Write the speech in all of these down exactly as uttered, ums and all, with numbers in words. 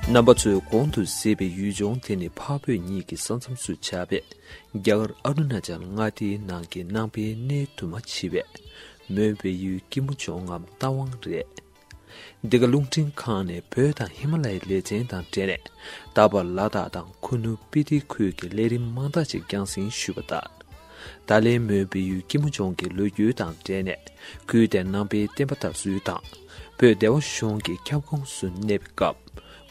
རྣམ་པ་ཚོས་གོང་དུ་གཟིགས་པའི་ཡུལ་ལྗོངས་དེ་ནི་འཕགས་བོད་གཉིས་ཀྱི་ས་མཚམས་སུ་ཆགས་པའི་རྒྱ་གར་ཨ་རུ་ན་ཅལ་མངའ་སྡེའི་ནང་གི་ནང་པའི་གནས་དུ་མ་ཆེ་བའི་མོན་བོད་ཡུལ་སྐྱིད་མོ་ལྗོངས་ངམ་རྟ་དབང་རེད། འདི་ག་རླུང་འཕྲིན་ཁང་ནས་བོད་དང་ཧི་མ་ལ་ཡའི་ལེ་ཚན་དང་འབྲེལ་ནས་ད་བར་ལ་དྭགས་དང་ཁུ་ནུ་སྤི་ཏི་ཁུལ་གྱི་ལས་རིམ་མང་དག་ཅིག་རྒྱང་སྲིང་ཞུས་པ་ལྟར། ད་ལན་མོན་བོད་ཡུལ་སྐྱིད་མོ་ལྗོངས་ཀྱི་ལོ་རྒྱུས་དང་འབྲེལ་ནས་ཁུལ་དེའི་ནང་པའི་བསྟན་པ་དར་ཚུལ་དང་། བོད་སྡེ་བ་གཞུང་གི་ཁྱབ་ཁོངས་སུ་གནས་པའི་སྐབས།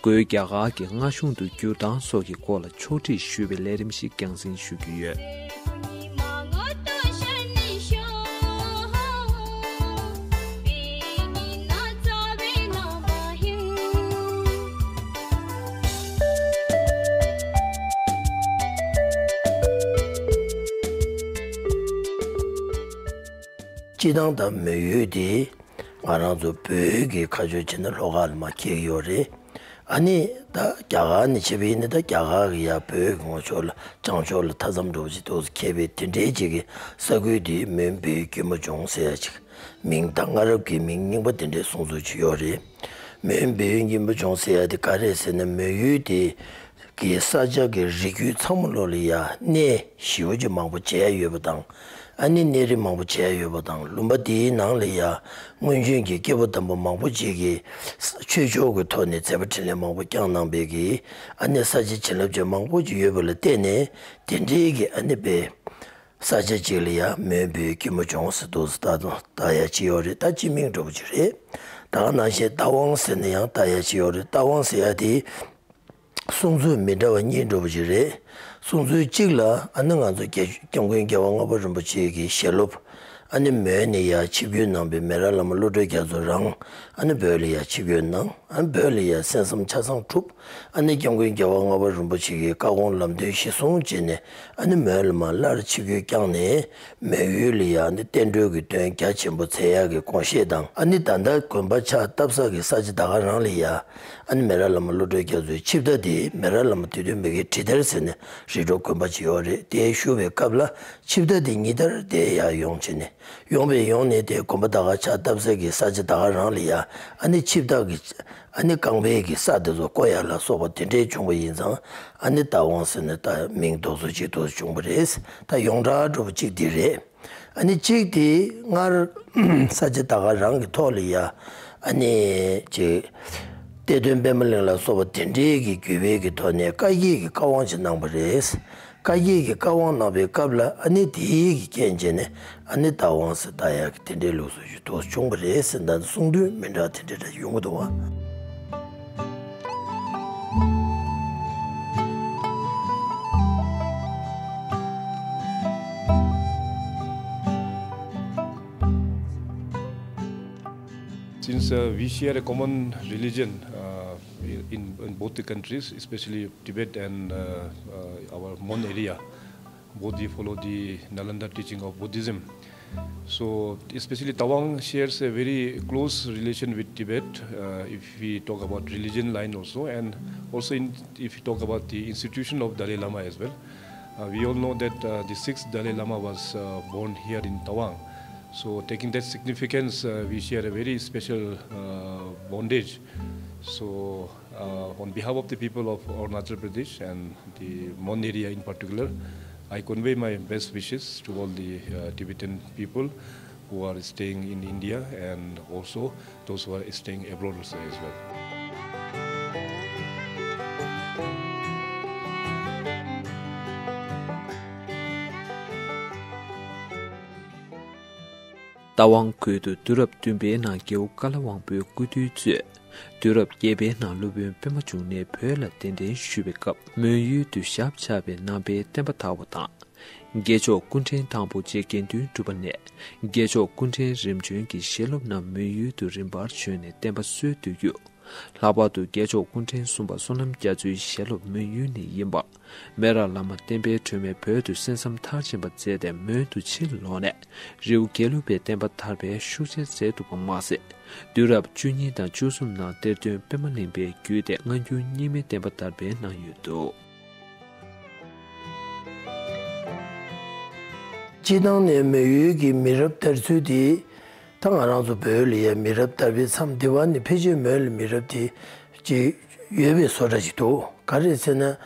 སྒོས་རྒྱ་གར་གྱི་མངའ་གཞུང་དུ་བསྒྱུར་སྟངས་སོགས་ཀྱི་སྐོར་ལ་ཕྱོགས་སྒྲིག་ཞུས་པའི་ལས་རིམ་ཞིག་རྒྱང་སྲིང་ཞུ་རྒྱུ་ཡོད། སྤྱིར་བཏང་ད་མོན་ཡུལ་དེ་ང་རང་ཚོ་བོད་ཀྱི་ཁ་ཕྱོགས་བྱས་ན་ལྷོ་ཁ་ལ་མར་འཁེལ་གྱི་ཡོད་རེད། ཨ་ནི་ད་རྒྱ་གར་ནས་ཕྱེ་བ་ཡིན་ན་ད་རྒྱ་གར་གྱི་ཡ་བོད་ཀྱི་ངོས་ཕྱོགས་ལ་བྱང་ཕྱོགས་ལ་མཐའ་མཚམས་འདྲ་བོ་ཅིག་ཏོག་ཙམ་འཁེལ་བའི་དེ་འདྲའི་ཅིག་གི་ས་ཁུལ་དེ་མོན་བོད་ཡུལ་སྐྱིད་མོ་ལྗོངས་ཟེར་ཡ་ཅིག་མིང་ད་སྔ་རབས་ཀྱི་མིང་རྙིང་པ་དེ་འདྲའི་གསུང་ཚུལ་ཅིག་ཡོད་རེད། མོན་བོད་ཡུལ་སྐྱིད་མོ་ལྗོངས་ཟེར་ཡ་དེ་ག་རེད་ཟེར་ན་མོན་ཡུལ་དེ་གི་ས་ཆ་གི་རི་རྒྱུད་ཚང་མ་ལོག་ལ་ཡ་གནས་ཞེ་པོ་ཅིག་མང་པོ་མཇལ་ཡ་ཡོད་པ་དང་། ཨ་ནི་གནས་རི་མང་པོ་མཇལ་ཡ་ཡོད་པ་དང་། ལུང་པ་དེའི་ནང་ལ་ཡ་སྔོན་བྱོན་གྱི་སྐྱེས་བུ་དམ་པ་མང་པོ་ཅིག་གིས་ཆོས་ཕྱོགས་ཀྱི་ཐོག་ནས་མཛད་པ་འཕྲིན་ལས་མང་པོ་བསྐྱངས་གནང་པའི་གི་ཨ་ནི་ས་ཆ་བྱིན་རླབས་ཅན་མང་པོ་ཅིག་ཡོད་པ་ལ་བརྟེན་ནས་དེ་འདྲའི་གི་ཨ་ནི་པའི་ས་ཆ་ཅིག་ལ་ཡ་མོན་བོད་ཡུལ་སྐྱིད་མོ་ལྗོངས་ཟེར་འདུག་ཟེར་ད་དུང་བཏགས་ཡ་ཅིག་ཡོད་རེད། ད་སྤྱི་མིང་འདྲ་བོ་ཅིག་རེད། ད་ག་ནང་བཞིན་རྟ་དབང་ཟེར་ནས་ཡང་བཏགས་ཡ་ཅིག་ཡོད་རེད། རྟ་དབང་ཟེར་ཡ་དེ་གསུང་ཚུལ་མི་འདྲ་བ་གཉིས་འདྲ་བོ་ཅིག་རེད། གསུང་ཚུལ་གཅིག་ལ་ཨ་ནི་ང་ཚོ་རྒྱལ་སྐྱབས་མགོན་རྒྱལ་བ་ལྔ་པ་རིན་པོ་ཆེ་གི་ཞལ་སློབ་ཨ་ནི་མོན་ནས་ཡར་ཆིབས་བསྒྱུར་གནང་པའི་མེ་རག་བླ་མ་བློ་གྲོས་རྒྱ་མཚོ་རང་ཨ་ནི་བོད་ལ་ཡར་ཆིབས་བསྒྱུར་གནང་། ཨ་ནི་བོད་ལ་ཡར་གསན་བསམ་ཆ་ཚང་གྲུབ། ཨ་ནི་སྐྱབས་མགོན་རྒྱལ་བ་ལྔ་པ་རིན་པོ་ཆེ་གི་བཀའ་དགོངས་ལམ་སྟོན་གཞིར་བཟུང་བྱས་ནས་ཨ་ནི་མོན་ལ་མར་སླར་ཆིབས་བསྒྱུར་བསྐྱངས་ནས། མོན་ཡུལ་ལ་ཡང་ནི་བསྟན་འགྲོའི་གི་དོན་རྒྱ་ཆེན་པོ་མཛད་ཡག་གི་དགོངས་བཞེད་དང་། ཨ་ནི་ད་ལྟ་དགོན་པ་ཕྱག་བཏབ་ས་གི་ས་ཆ་ད་ག་རང་ལ་ཡ་ཨ་ནི་མེ་རག་བླ་མ་བློ་གྲོས་རྒྱ་མཚོའི་ཆིབས་རྟ་དེ་མེ་རག་བླ་མ་བདུད་འདུལ་མི་དགེ་ཁྲི་ཐར་ཟེར་ནས་རི་གྲོང་དགོན་པ་ཅིག་ཡོད་རེད། དེ་བཞུགས་པའི་སྐབས་ལ་ཆིབས་རྟ་དེ་ཉིན་ལྟར་དེ་ཡར་ཡོང་བྱས་ནས་ཡོང་བའི་ཡོང་ནས་དེ་དགོན་པ་ད་ག་ཕྱག་བཏབ་ས་གི་ས་ཆ་ད་ག་རང་ལ་ཡ་ཨ་ནི་ཆིབས་རྟ་གི་ཨ་ནི་རྐང་པའི་གི་ས་དེ་ཚོ་བརྐོ་ཡ་ལ་སོགས་པ་དེ་འདྲའི་བྱུང་བ་ཡིན་ཙང་ཨ་ནི་རྟ་དབང་ཟེར་ནས་ད་མིང་འདོགས་སོ་ཅིག་འདོགས་བྱུང་བ་རེད། ད་ཡོངས་གྲགས་འདྲ་བོ་གཅིག་དེ་རེད། ཨ་ནི་གཅིག་དེ་སྔར་ས་ཆ་ད་ག་རང་གི་ཐོག་ལ་ཡ་ཨ་ནི་ཅིག་གཏེར་སྟོན་པད་མ་གླིང་ལ་སོགས་པ་དེ་འདྲའི་གི་བརྒྱུད་པའི་གི་ཐོག་ནས་བཀའ་བརྒྱུད་ཀྱི་བཀའ་དབང་ཅིག་གནང་བ་རེད། བཀའ་བརྒྱུད་ཀྱི་བཀའ་དབང་གནང་བའི་སྐབས་ལ་ཨ་ནི་དེའི་གི་རྐྱེན་བྱས་ནས་ཨ་ནི་རྟ་དབང་ཟེར་བཏགས་ཡག་གི་དེ་འདྲའི་ལུགས་སྲོལ་ཞིག་ཏུ་བྱུང་བ་རེད་ཟེར། ད་གསུང་དོན་མི་འདྲ་དེ་འདྲ་འདྲ་ཡོང་གི་འདུག་བ། Since uh, we share a common religion uh, in, in both the countries, especially Tibet and uh, uh, our Mon area, both they follow the Nalanda teaching of Buddhism. So, especially Tawang shares a very close relation with Tibet, uh, if we talk about religion line also, and also in, if we talk about the institution of Dalai Lama as well. Uh, we all know that uh, the sixth Dalai Lama was uh, born here in Tawang. So, taking that significance, uh, we share a very special uh, bondage. So, uh, on behalf of the people of Arunachal Pradesh and the Mon area in particular, I convey my best wishes to all the uh, Tibetan people who are staying in India and also those who are staying abroad also as well. རྟ་དབང་ཁུལ་དུ་དུས་རབས་བདུན་པའི་ནང་རྒྱལ་པོ་ཀ་ལ་ཝང་པོའི་སྐུ་དུས་གཙོས། དུས་རབས་བརྒྱད་པའི་ནང་སློབ་དཔོན་པད་མ་འབྱུང་གནས་བོད་ལ་གདན་འདྲེན་ཞུས་པའི་སྐབས། མོན་ཡུལ་དུ་ཞབས་ཆགས་པའི་ནང་པའི་བསྟན་པ་དར་བ་དང་། རྒྱལ་མཆོག་སྐུ་ཕྲེང་དང་པོ་རྗེ་དགེ་འདུན་གྲུབ་པ་ནས་རྒྱལ་མཆོག་སྐུ་ཕྲེང་རིམ་བྱོན་གྱི་ཞལ་སློབ་རྣམས་མོན་ཡུལ་དུ་རིམ་པར་བྱོན་ནས་བསྟན་པ་སྲོལ་བཏོད་རྒྱུ། ལྷག་པར་དུ་རྒྱལ་མཆོག་སྐུ་ཕྲེང་གསུམ་པ་བསོད་ནམས་རྒྱ་མཚོའི་ཞལ་སློབ་མོན་ཡུལ་ནས་ཡིན་པ། སྨན་ར་བླ་མ་བསྟན་པའི་སྒྲོན་མེ་བོད་དུ་གསན་བསམ་མཐར་ཕྱིན་པ་མཛད་དེ་མོན་དུ་ཕྱིར་ལོག་ནས་རི་བོ་དགེ་ལུགས་པའི་བསྟན་པ་དར་སྤེལ་ཤུགས་ཆེར་མཛད་འདུག་པ་མ་ཟད། དུས་རབས་བཅུ་གཉིས་དང་བཅུ་གསུམ་ནང་གཏེར་སྟོན་པད་མ་གླིང་པས་བརྒྱུད་དེ་སྔ་འགྱུར་རྙིང་མའི་བསྟན་པ་དར་སྤེལ་གནང་ཡོད་འདུག་སྤྱིར་བཏང་ནས་མོན་ཡུལ་གྱི་མི་རབས་དར་ཚུལ་དེ། ད་ང་རང་ཚོ་བོད་ལ་ཡ་མི་རབས་དར་བའི་མཚམས་འདི་བ་ནི་ཕལ་ཆེར་མོན་ལ་མི་རབས་དེ་ཅིག་ ཡོད་པའི་བཟོ་འདྲ་ཞིག་འདུག་ག་རེ་ཟེར་ན།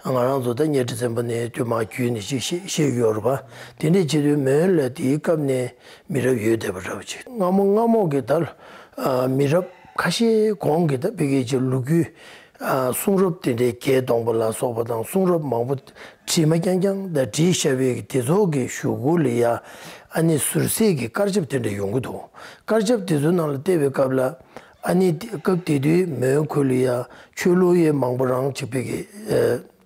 ང་རང་ཚོ་ད་གཉའ་ཁྲི་བཙན་པོ་ནས་དུས་མ་བརྒྱུད་ནས་ཅིག་བཤད་བཤད་ཀྱི་ཡོད་རེད་པ། དེ་འདྲའི་བྱེད་དུས་མོན་ལ་དེའི་སྐབས་ནས་མི་རབས་ཡོད་བསྡད་པ་འདྲ་བ་ཅིག་སྔ་མོ་སྔ་མོ་གི་ད་མི་རབས་ཁ་ཤས་གོང་གི་ད་ཕ་གིའི་ཅིག་ལོ་རྒྱུས། གསུང་རབ་དེ་འདྲའི་བརྒྱད་སྟོང་པ་ལ་སོགས་པ་དང་གསུང་རབ་མང་པོ་བྲིས་མ་རྐྱང་རྐྱང་དང་བྲིས་བཞག་པའི་དེ་ཚོ་གི་གཞུག་གུ་ལ་ཡ། ཨ་ནི་ཟུར་གསལ་གྱི་དཀར་ཆབ་དེ་འདྲ་ཡོང་གི་འདུག་དཀར་ཆབ་དེ་ཚོའི་ནང་ལ་བལྟས་པའི་སྐབས་ལ། ཨ་ནི་དེ་སྐབས་དེ་དུས་མོན་ཁུལ་ལ་ཡ་ཆོས་ལུགས་ཡེ་མང་པོ་རང་གཅིག་པའི་གི་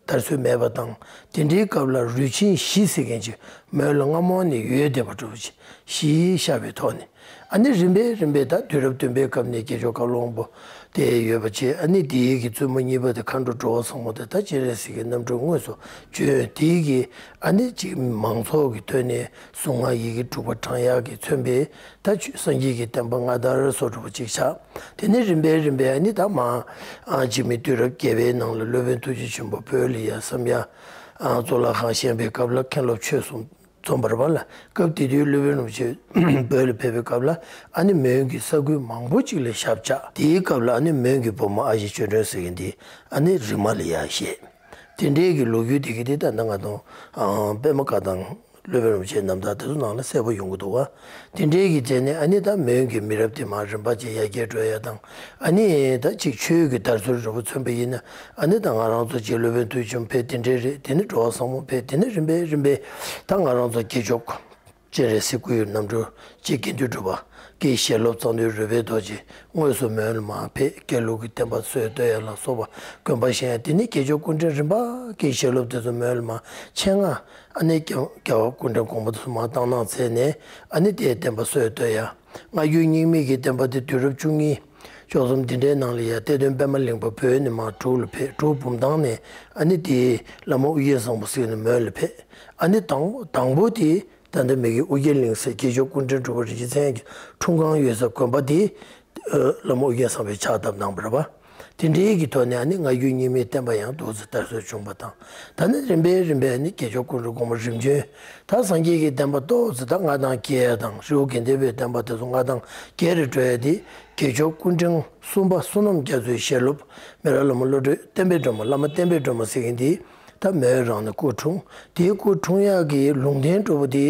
དར་སྲོལ་མེད་པ་དང་། དེ་འདྲའི་སྐབས་ལ་རུས་ཆེན་བཞི་ཟེར་མཁན་ཅིག་མོན་ལ་སྔ་མོ་ནས་ཡོད་བསྡད་པ་འདྲ་བོ་ཅིག་གཞི་བཞག་པའི་ཐོག་ནས། ཨ་ནི་རིམ་པས་རིམ་པས་ད་དུས་རབས་བདུན་པའི་སྐབས་ནས་རྒྱལ་མཆོག་བཀའ་བློན་པོ་དེ་ཡོད་པ་བྱས། ཨ་ནི་དེའི་གི་བཙུན་མོ་གཉིས་པ་དེ་མཁའ་འགྲོ་འགྲོ་བ་བཟང་མོ་དེ་ད་སྤྱན་རས་གཟིགས་ཀྱི་རྣམ་སྤྲུལ་དངོས་སུ་བྱོན། དེའི་གི་ཨ་ནི་ཅིག་མང་ཚོགས་ཀྱི་ཐོག་ནས་གཟུངས་སྔགས་ཡི་གེ་དྲུག་པ་བགྲང་ཡག་གིས་མཚོན་པའི་ད་ཆོས་སངས་རྒྱས་ཀྱི་བསྟན་པ་སྔ་དར་སོགས་འདྲ་བོ་ཅིག་ཆགས། དེ་ནས་རིམ་པས་རིམ་པས་ཨ་ནི་ད་མ་ཨ་འཇིགས་མེད་དུས་རབས་བརྒྱད་པའི་ནང་ལ་སློབ་དཔོན་ཐུགས་རྗེ་ཆེན་པོ་བོད་ལ་ཡ་བསམ་ཡས་གཙུག་ལག་ཁང་བཞེངས་པའི་སྐབས་ལ་མཁན་སློབ་ཆོས་གསུམ་འཛོམས་པ་རེད་པ་ལ། སྐབས་དེ་དུས་སློབ་དཔོན་རིན་པོ་ཆེ་བོད་ལ་ཕེབས་པའི་སྐབས་ལ་ཨ་ནི་མོན་གྱི་ས་ཁུལ་མང་པོ་ཅིག་ལ་ཞབས་བཅགས། དེའི་སྐབས་ལ་ཨ་ནི་མོན་གྱི་བུ་མོ་ཨ་ཞེ་ཆོས་སྒྲོན་ཟེར་མཁན་དེ་ཨ་ནི་རིག་མ་ལ་ཡ་བཞེས། དེ་འདྲའི་གི་ལོ་རྒྱུས་དེ་གི་དེ་ད་ལྟ་ང་དང་ཨ་པད་མ་བཀའ་ཐང་སློབ་དཔོན་རིན་པོ་ཆེའི་རྣམ་ཐར་དེ་ཚོ་ནང་ལ་གསལ་པོ་ཡོང་གི་འདུག་བ། དེ་འདྲའི་གི་རྗེས་ནས་ཨ་ནི་ད་མོན་གྱི་མི་རབས་དེ་མར་རིམ་པ་བྱས་ཡར་རྒྱས་འགྲོ་ཡ་དང་། ཨ་ནི་ད་ཅིག་ཆོས་ཀྱི་དར་སྲོལ་འདྲ་བོ་མཚོན་པ་ཡིན་ན། ཨ་ནི་ད་ང་རང་ཚོ་རྗེ་སློབ་དཔོན་དུས་ཆེན་ཕེབས། དེ་འདྲའི་རེད། དེ་ནས་འགྲོ་བ་བཟང་མོ་ཕེབས། དེ་ནས་རིམ་པས་རིམ་པས་ད་ང་རང་ཚོ་རྒྱལ་མཆོག་སྤྱན་རས་གཟིགས་སྐུའི་རྣམ་སྤྲུལ་རྗེ་དགེ་འདུན་གྲུབ་པ་གི་ཞལ་སློབ་གཙང་སྟོད་རོལ་པའི་རྡོ་རྗེ་དངོས་སུ་མོན་ལ་མར་ཕེབས། དགེ་ལུགས་ཀྱི་བསྟན་པ་སྲོལ་གཏོད་ཡ་ལ་སོགས་པ་དགོན་པ་བཞེངས་ཡ། དེ་ནས་རྒྱལ་མཆོག་སྐུ་ཕྲེང་རིམ་པ་གི་ཞལ་སློབ་དེ་ཚོ་མོན་ལ་མར་ཆེད་མངགས། ཨ་ནི་རྒྱལ་རྒྱལ་བ་སྐུ་ཕྲེང་དགོངས་པ་དེ་ཚོ་མར་བཏང་གནང་མཛད་ནས། ཨ་ནི་དེའི་བསྟན་པ་སྲོལ་གཏོད་ཡ། སྔ་འགྱུར་རྙིང་མའི་གི་བསྟན་པ་དེ་དུས་རབས་བཅུ་གཉིས་བཅུ་གསུམ་དེ་འདྲའི་ནང་ལ་ཡ་གཏེར་སྟོན་པད་མ་གླིང་པ་བོད་ནས་མར་འབྲུག་ལ་ཕེབས། འབྲུག་བུམ་ཐང་ནས་ཨ་ནི་དེའི་བླ་མ་ཨོ་རྒྱན་བཟང་པོ་ཟེར་ནས་མོན་ལ་ཕེབས། ཨ་ནི་དང་དང་པོ་དེ་ད་ལྟ་མི་གི་ཨོ་རྒྱན་གླིང་ཟེར་རྒྱལ་མཆོག་སྐུ་ཕྲེང་དྲུག་པ་རིན་ཆེན་མཚན་གྱི་འཁྲུངས་ཁང་ཡོད་ས་དགོན་པ་དེ་བླ་མ་ཨོ་རྒྱན་བཟང་པོས་ཕྱག་བཏབ་གནང་བ་རེད་པ། དེ་འདྲའི་གི་ཐོག་ནས་ཨ་ནི་སྔ་འགྱུར་རྙིང་མའི་བསྟན་པ་ཡང་འདུག་སེ་དར་སྲོལ་བྱུང་བ་དང་། ད་ནི་རིམ་པས་རིམ་པས་ཨ་ནི་རྒྱལ་མཆོག་སྐུ་ཕྲེང་དགུང་ལོ་རིམ་བྱོན། ད་སངས་རྒྱས་ཀྱི་བསྟན་པ་ཏོག་ཙམ་ད་མངའ་ཐང་རྒྱས་ཡ་དང་། རི་བོ་དགེ་ལྡན་པའི་བསྟན་པ་དེ་ཚོ་མངའ་ཐང་རྒྱས་རེ་འགྲོ་ཡ་དེ། རྒྱལ་མཆོག་སྐུ་ཕྲེང་གསུམ་པ་བསོད་ནམས་རྒྱ་མཚོའི་ཞལ་སློབ་མི་རབས་བླ་མ་བློ་གྲོས་བསྟན་པའི་སྒྲོན་མ། བླ་མ་བསྟན་པའི་སྒྲོན་མ་ཟེར་མཁན་དེ་ད་མོན་རང་ནས་སྐུ་འཁྲུངས། དེའི་སྐུ་འཁྲུངས་ཡག་གི་ལུང་བསྟན་འདྲ་བོ་དེ་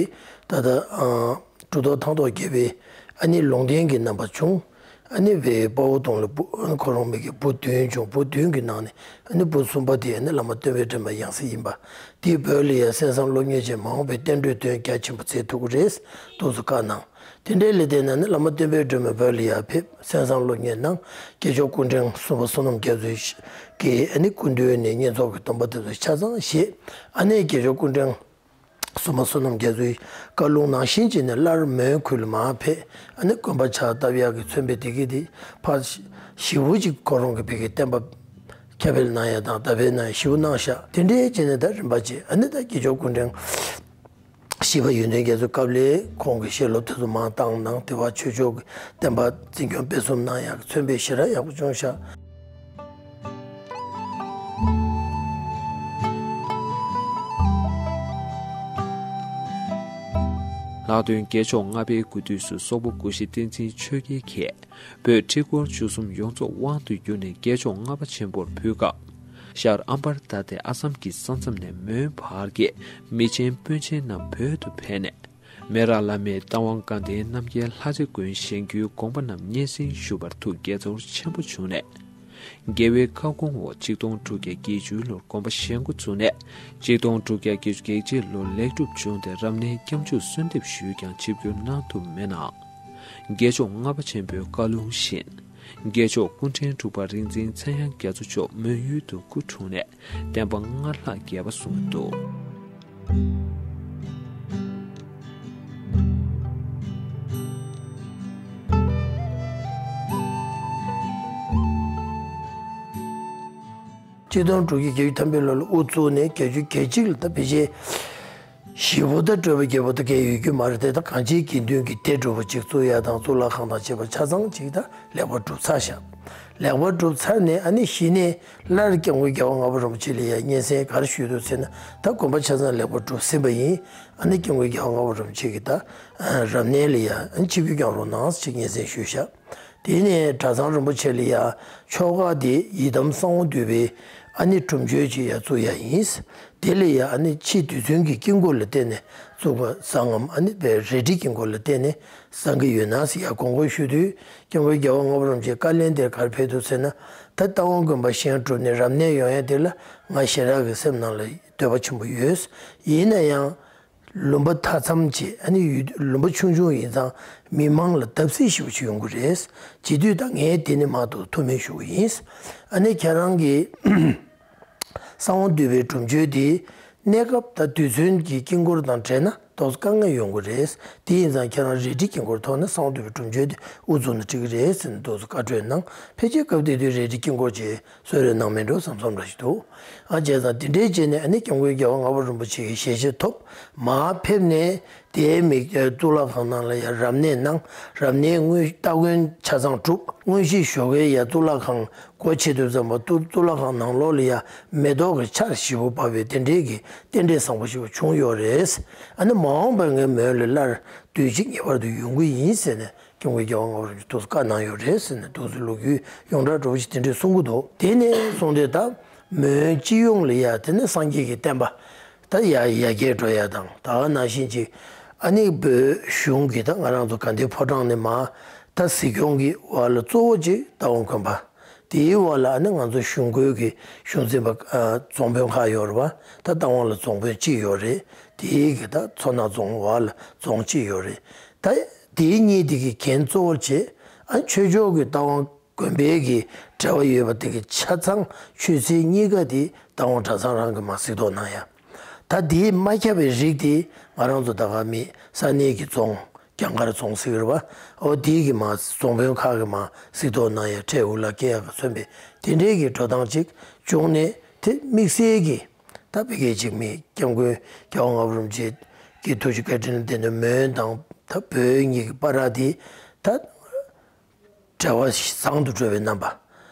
ད་ལྟ་གྲུབ་ཐོབ་ཐང་སྟོང་རྒྱལ་པོའི་ཨ་ནི་ལུང་བསྟན་གྱི་རྣམ་པ་བྱུང་། ཨ་ནི་བའི་དཔའ་བོ་དོང་ལ་བུ་ཁོ་རང་མི་གི་བུ་བདུན་བྱུང་། བུ་བདུན་གྱི་ནང་ནས་ཨ་ནི་བུ་གསུམ་པ་དེ་ཨ་ནི་བླ་མ་བསྟན་པའི་སྒྲོན་མ་ཡང་སྲིད་ཡིན་པ། དེའི་བོད་ལ་ཡ་གསན་བསམ་སློབ་གཉེར་བྱས་མ་འོངས་པའི་བསྟན་འགྲོའི་དོན་རྒྱ་ཆེན་པོ་མཛད་ཐུབ་ཀྱི་རེད་འདུག་སེ་བཀའ་གནང་། དེ་འདྲའི་ལས་དེ་ན་ནི་བླ་མ་བསྟན་པའི་སྒྲོན་མ་བོད་ལ་ཡ་ཕེབས། གསན་བསམ་སློབ་གཉེར་གནང་། རྒྱལ་མཆོག་སྐུ་ཕྲེང་གསུམ་པ་བསོད་ནམས་རྒྱ་མཚོའི་གི་ཨ་ནི་སྐུ་མདུན་ནས་བསྙེན་རྫོགས་ཀྱི་སྡོམ་པ་དེ་ཚོ་ཆ་ཚང་བཞེས། ཨ་ནི་རྒྱལ་མཆོག་སྐུ་ཕྲེང་གསུམ་པ་བསོད་ནམས་རྒྱ་མཚོའི་བཀའ་ལུང་ནང་བཞིན་བྱས་ནས་སླར་མོན་ཁུལ་ལ་མར་ཕེབས། ཨ་ནི་དགོན་པ་ཕྱག་བཏབ་ཡག་གི་མཚོན་པའི་དེ་གི་དེ་ཕར་ཞེ་པོ་ཅིག་ཁོ་རང་གི་བོད་ཀྱི་བསྟན་པ་ཁྱབ་སྤེལ་གནང་ཡ་དང་དར་སྤེལ་གནང་ཡ་ཞེ་པོ་གནང་ཤག་དེ་འདྲའི་བྱས་ནས་ད་རིམ་པ་བྱས། ཨ་ནི་ད་རྒྱལ་མཆོག་སྐུ་ཕྲེང་བཞི་པ་ཡོན་ཏན་རྒྱ་མཚོའི་སྐབས་ལ་ཁོང་གི་ཞལ་སློབ་དེ་ཚོ་མར་བཏང་གནང་། དེ་བར་ཆོས་ཕྱོགས་ཀྱི་བསྟན་པ་འཛིན་སྐྱོང་སྤེལ་གསུམ་གནང་ཡག་གི་མཚོན་དཔེ་ཞེ་དྲག་ཡག་པོ་བྱུང་ཤག་ལྷག་དོན་རྒྱལ་མཆོག་ལྔ་པའི་སྐུ་དུས་སུ་སོག་པོ་གུ་ཤྲི་བསྟན་འཛིན་ཆོས་རྒྱལ་གྱིས་བོད་ཁྲི་སྐོར་བཅུ་གསུམ་ཡོངས་རྫོགས་དབང་དུ་བསྒྱུར་ནས་རྒྱལ་མཆོག་ལྔ་པ་ཆེན་པོར་ཕུལ་སྐབས། ཤར་ཨམ་བར་ད་ལྟའི་ཨ་སམ་གྱི་ས་མཚམས་ནས་མོན་བར་གྱི་མི་ཆེན་སྤུན་མཆེད་རྣམས་བོད་དུ་ཕེབས་ནས། མེ་རག་བླ་མས་རྟ་དབང་དགའ་ལྡན་རྣམ་རྒྱལ་ལྷ་རྗེ་མགོན་བཞེངས་རྒྱུའི་དགོངས་པ་རྣམས་སྙན་སེང་ཞུ་བར་ཐུགས་དགྱེས་ཚོར་ཆེན་པོ་བྱུང་ནས། རྒྱལ་བའི་བཀའ་དགོངས་འོག་ཆིག་སྟོང་དྲུག་བརྒྱ་བརྒྱད་ཅུ་ལོར་དགོན་པ་བཞེངས་འགོ་བཙུགས་ནས། ཆིག་སྟོང་དྲུག་བརྒྱ་བརྒྱད་ཅུ་གྱ་གཅིག་ལོར་ལེགས་གྲུབ་བྱུང་སྟེ་རབ་གནས་སྐྱབས་འཇུག་གསོལ་འདེབས་ཞུས་ཀྱང་ཆིབས་བསྒྱུར་གནང་ཐུབ་མེད་ནའང་། རྒྱལ་མཆོག་ལྔ་པ་ཆེན་པོའི་བཀའ་ལུང་བཞིན། རྒྱལ་མཆོག་སྐུ་ཕྲེང་དྲུག་པ་རིག་འཛིན་ཚེ་དབྱངས་རྒྱ་མཚོ་མཆོག་མོན་ཡུལ་དུ་སྐུ་འཁྲུངས་ནས་བསྟན་པ་སྔར་ལྷག་རྒྱས་པ་སོང་འདུག་ཆིག་སྟོང་དྲུག་བརྒྱ་བརྒྱད་ཅུ་ཐམ་པའི་ལོ་ལ་དབུ་བཙུགས་ནས་བརྒྱད་ཅུ་གྱ་གཅིག་ལ་ད་ཕལ་ཆེར་བཞི་པོ་དང་སྤྲོས་པ་བརྒྱད་པོ་དང་གང་ཡོད་རྒྱུ་མ་རེད་དེ། ད་གང་ཅིའི་དགེ་འདུན་གྱི་སྡེ་འདྲ་བོ་ཅིག་བཙུགས་ཡ་དང་གཙུག་ལག་ཁང་དང་བཅས་པ་ཆ་ཚང་ཅིག་ད་ལེགས་པར་གྲུབ་ཚར་ཤག་ལེགས་པར་གྲུབ་ཚར་ནས་ཨ་ནི་གཞི་ནས་སླར་སྐྱབས་མགོན་རྒྱལ་བ་ལྔ་པ་རིན་པོ་ཆེ་ལ་ཡ་སྙན་སེང་ག་རེ་ཞུས་འདུག་ཟེར་ན། ད་དགོན་པ་ཆ་ཚང་ལེགས་པར་གྲུབ་ཟིན་པ་ཡིན། ཨ་ནི་སྐྱབས་མགོན་རྒྱལ་བ་ལྔ་པ་རིན་པོ་ཆེ་གིས་ད་རབ་གནས་ལ་ཡ་ཨ་ནི་ཆིབས་བསྒྱུར་བསྐྱངས་རོགས་གནང་ཅིག་སྙན་སེང་ཞུས་ཤག་དེ་ནས་གྲྭ་ཚང་རིན་པོ་ཆེ་ལ་ཡ་ཆོ་ག་དེ་ཡི་དམ་གསང་བ་འདུས་པའི་ཨ་ནི་སྒྲུབ་མཆོད་ཅིག་ཡ་བཙུགས་ཡ་ཡིན། དེ་ལ་ཡ་ཨ་ནི་ཕྱི་རྡུལ་ཚོན་གྱི་དཀྱིལ་འཁོར་ལ་བརྟེན་ནས་བཙུགས་པ་བཟང་ངམ། ཨ་ནི་བའི་རལ་གྲི་དཀྱིལ་འཁོར་ལ་བརྟེན་ནས་བཟང་གི་ཡོད་ན་ཟེར་ཡ་དགོངས་སྐོར་ཞུ་དུས། སྐྱབས་མགོན་རྒྱལ་བ་ལྔ་པ་རིན་པོ་ཆེའི་བཀའ་ལན་དེར་ག་རེ་ཕེབས་འདུག་ཟེར་ན། ད་རྟ་དབང་དགོན་པ་བཞེངས་གྲུབ་ནས་རབ་གནས་ཡོང་ཡ་དེ་ལ་ང་ཞེ་དྲག་གི་སེམས་ནང་ལ་འདོད་པ་ཆེན་པོ་ཡོད། ཡིན་ན་ཡང་། ལུང་པ་མཐའ་མཚམས་ཀྱི་ཨ་ནི་ཡུལ་ལུང་པ་ཆུང་ཆུང་ཡིན་ཙང་མི་མང་ལ་བརྡབ་གསིག་ཞེ་པོ་ཅིག་ཡོང་གི་རེད། བྱེད་དུས་ད་ངས་དེ་ནི་མ་གཏོགས་ཐུགས་སྨོན་ཞུ་གི་ཡིན། ཨ་ནི་ཁྱེད་རང་གིས་གསང་བ་འདུས་པའི་སྒྲུབ་མཆོད་དེ་གནས་སྐབས་ད་རྡུལ་ཚོན་གྱི་དཀྱིལ་འཁོར་དང་བྲལ་ན་ཏོག་ཙམ་དཀའ་ངལ་ཡོང་གི་རེད། དེ་ཡིན་ཙང་ཁྱེད་རང་རལ་གྲི་དཀྱིལ་འཁོར་ཐོག་ནས་གསང་བ་འདུས་པའི་སྒྲུབ་མཆོད་དེ་དབུ་བཙུགས་ན་འགྲིག་གི་རེད་ཟེར་ནས་ཏོག་ཙམ་བཀའ་འཁྲོལ་གནང་། ཕལ་ཆེར་སྐབས་དེ་དུས་རལ་གྲི་དཀྱིལ་འཁོར་གྱི་གསོལ་རས་གནང་མེད་འགྲོ་བསམ་བསམ་འདྲ་ཞིག་འདུག་ཨ་བྱས་ཙང་དེ་འདྲའི་བྱས་ནས་ཨ་ནི་སྐྱབས་མགོན་རྒྱལ་བ་ལྔ་པ་རིན་པོ་ཆེ་གི་ཞལ་བཞེས་ཐོབ། མར་ཕེབས་ནས་དེའི་མི་གཙུག་ལག་ཁང་ནང་ལ་ཡང་རབ་གནས་གནང་། རབ་གནས་དངོས་སྟ་གོན་ཆ་ཚང་གྲུབ། དངོས་གཞི་ཞོགས་ཀའི་ཡང་གཙུག་ལག་ཁང་སྒོ་ཕྱེ་དུས་ཙམ་པ་གཙུག་གཙུག་ལག་ཁང་ནང་ལོགས་ལ་ཡང་མེ་ཏོག་གི་ཆར་ཞིབ་པོ་བབས་པའི་དེ་འདྲའི་གི་རྟེན་འབྲེལ་བཟང་པོ་ཞིག་བྱུང་ཡོད་རེད། ཨ་ནི་མ་འོངས་པར་ངས་མོན་ལ་སླར་དུས་གཅིག་ངེས་པར་དུ་ཡོང་གི་ཡིན་ཟེར་ནས། སྐྱབས་མགོན་རྒྱལ་བ་ལྔ་པ་རིན་པོ་ཆེས་ཏོག་ཙམ་བཀའ་གནང་ཡོད་རེད་ཟེར་ནས་ཏོག་ཙམ་ལོ་རྒྱུས་ཡོངས་གྲགས་འདྲ་བོ་ཞིག་དེ་འདྲས་གསུང་གི་འདུག་དེ་ནས་བཟུང་སྟེ་ད་མོན་སྤྱི་ཡོངས་ལ་ཡ་དེ་ནས་སངས་རྒྱས་ཀྱི་བསྟན་པ་ད་ཡ་ཡར་རྒྱས་འགྲོ་ཡ་དང་། ད་ག་ནང་བཞིན་ཅིག་ཨ་ནི་བོད་གཞུང་གི་ད་ང་རང་ཚོ་དགའ་ལྡན་ཕོ་བྲང་ནས་མར་ད་གཟིགས་སྐྱོང་གི་བར་ལ་གཙོ་བོ་ཅིག་རྟ་དབང་དགོན་པ། དེའི་འོག་ལ་ཨ་ནི་ང་ཚོ་གཞུང་སྒོའི་གི་གཞུང་འཛིན་པ་ཨ་རྫོང་དཔོན་ཁག་ཡོད་རེད་པ། ད་རྟ་དབང་ལ་རྫོང་དཔོན་གཅིག་ཡོད་རེད། དེའི་གི་ད་མཚོ་སྣ་རྫོང་འོག་ལ་རྫོང་གཅིག་ཡོད་རེད། ད་དེའི་གཉིས་དེ་གི་འགན་གཙོ་བོར་བྱེད། ཨ་ཆོས་ཕྱོགས་ཀྱི་རྟ་དབང་དགོན་པའི་གི་འབྲེལ་བ་ཡོད་པ་དེ་གི་ཆ་ཚང་ཆོས་སྲིད་གཉིས་ཀ་དེ་རྟ་དབང་གྲྭ་ཚང་རང་གི་མར་གཟིགས་རྟོག་གནང་ཡ། ད་དེའི་མ་ཁྱབ་པའི་རིགས་དེ་ང་རང་ཚོ་ད་ག་མི་ས་གནས་ཀྱི་རྫོང་། རྒྱ་གར་རྫོང་ཟེར་གི་རེད་པ། འོ་དེའི་གི་མར་རྫོང་དཔོན་ཁག་གི་མར་གཟིགས་རྟོག་གནང་ཡ། ཁྲལ་འུ་ལག་སྐྱེལ་ཡ་གི་མཚོན་པའི་དེ་འདྲའི་གི་འགྲོ་སྟངས་ཅིག་བྱུང་ནས། དེ་དམིགས་བསལ་གྱི་ད་ཕ་གིའི་ཅིག་མི་སྐྱབས་མགོན་རྒྱལ་བ་ལྔ་པ་རིན་པོ་ཆེ་གི་ཐུགས་རྗེ་བཀའ་དྲིན་ལ་བརྟེན་ནས་མོན་དང་ད་བོད་གཉིས་ཀྱི་བར་དེ་ད་འབྲེལ་བ་བཟང་དུ་འགྲོ་བའི་རྣམ་པ།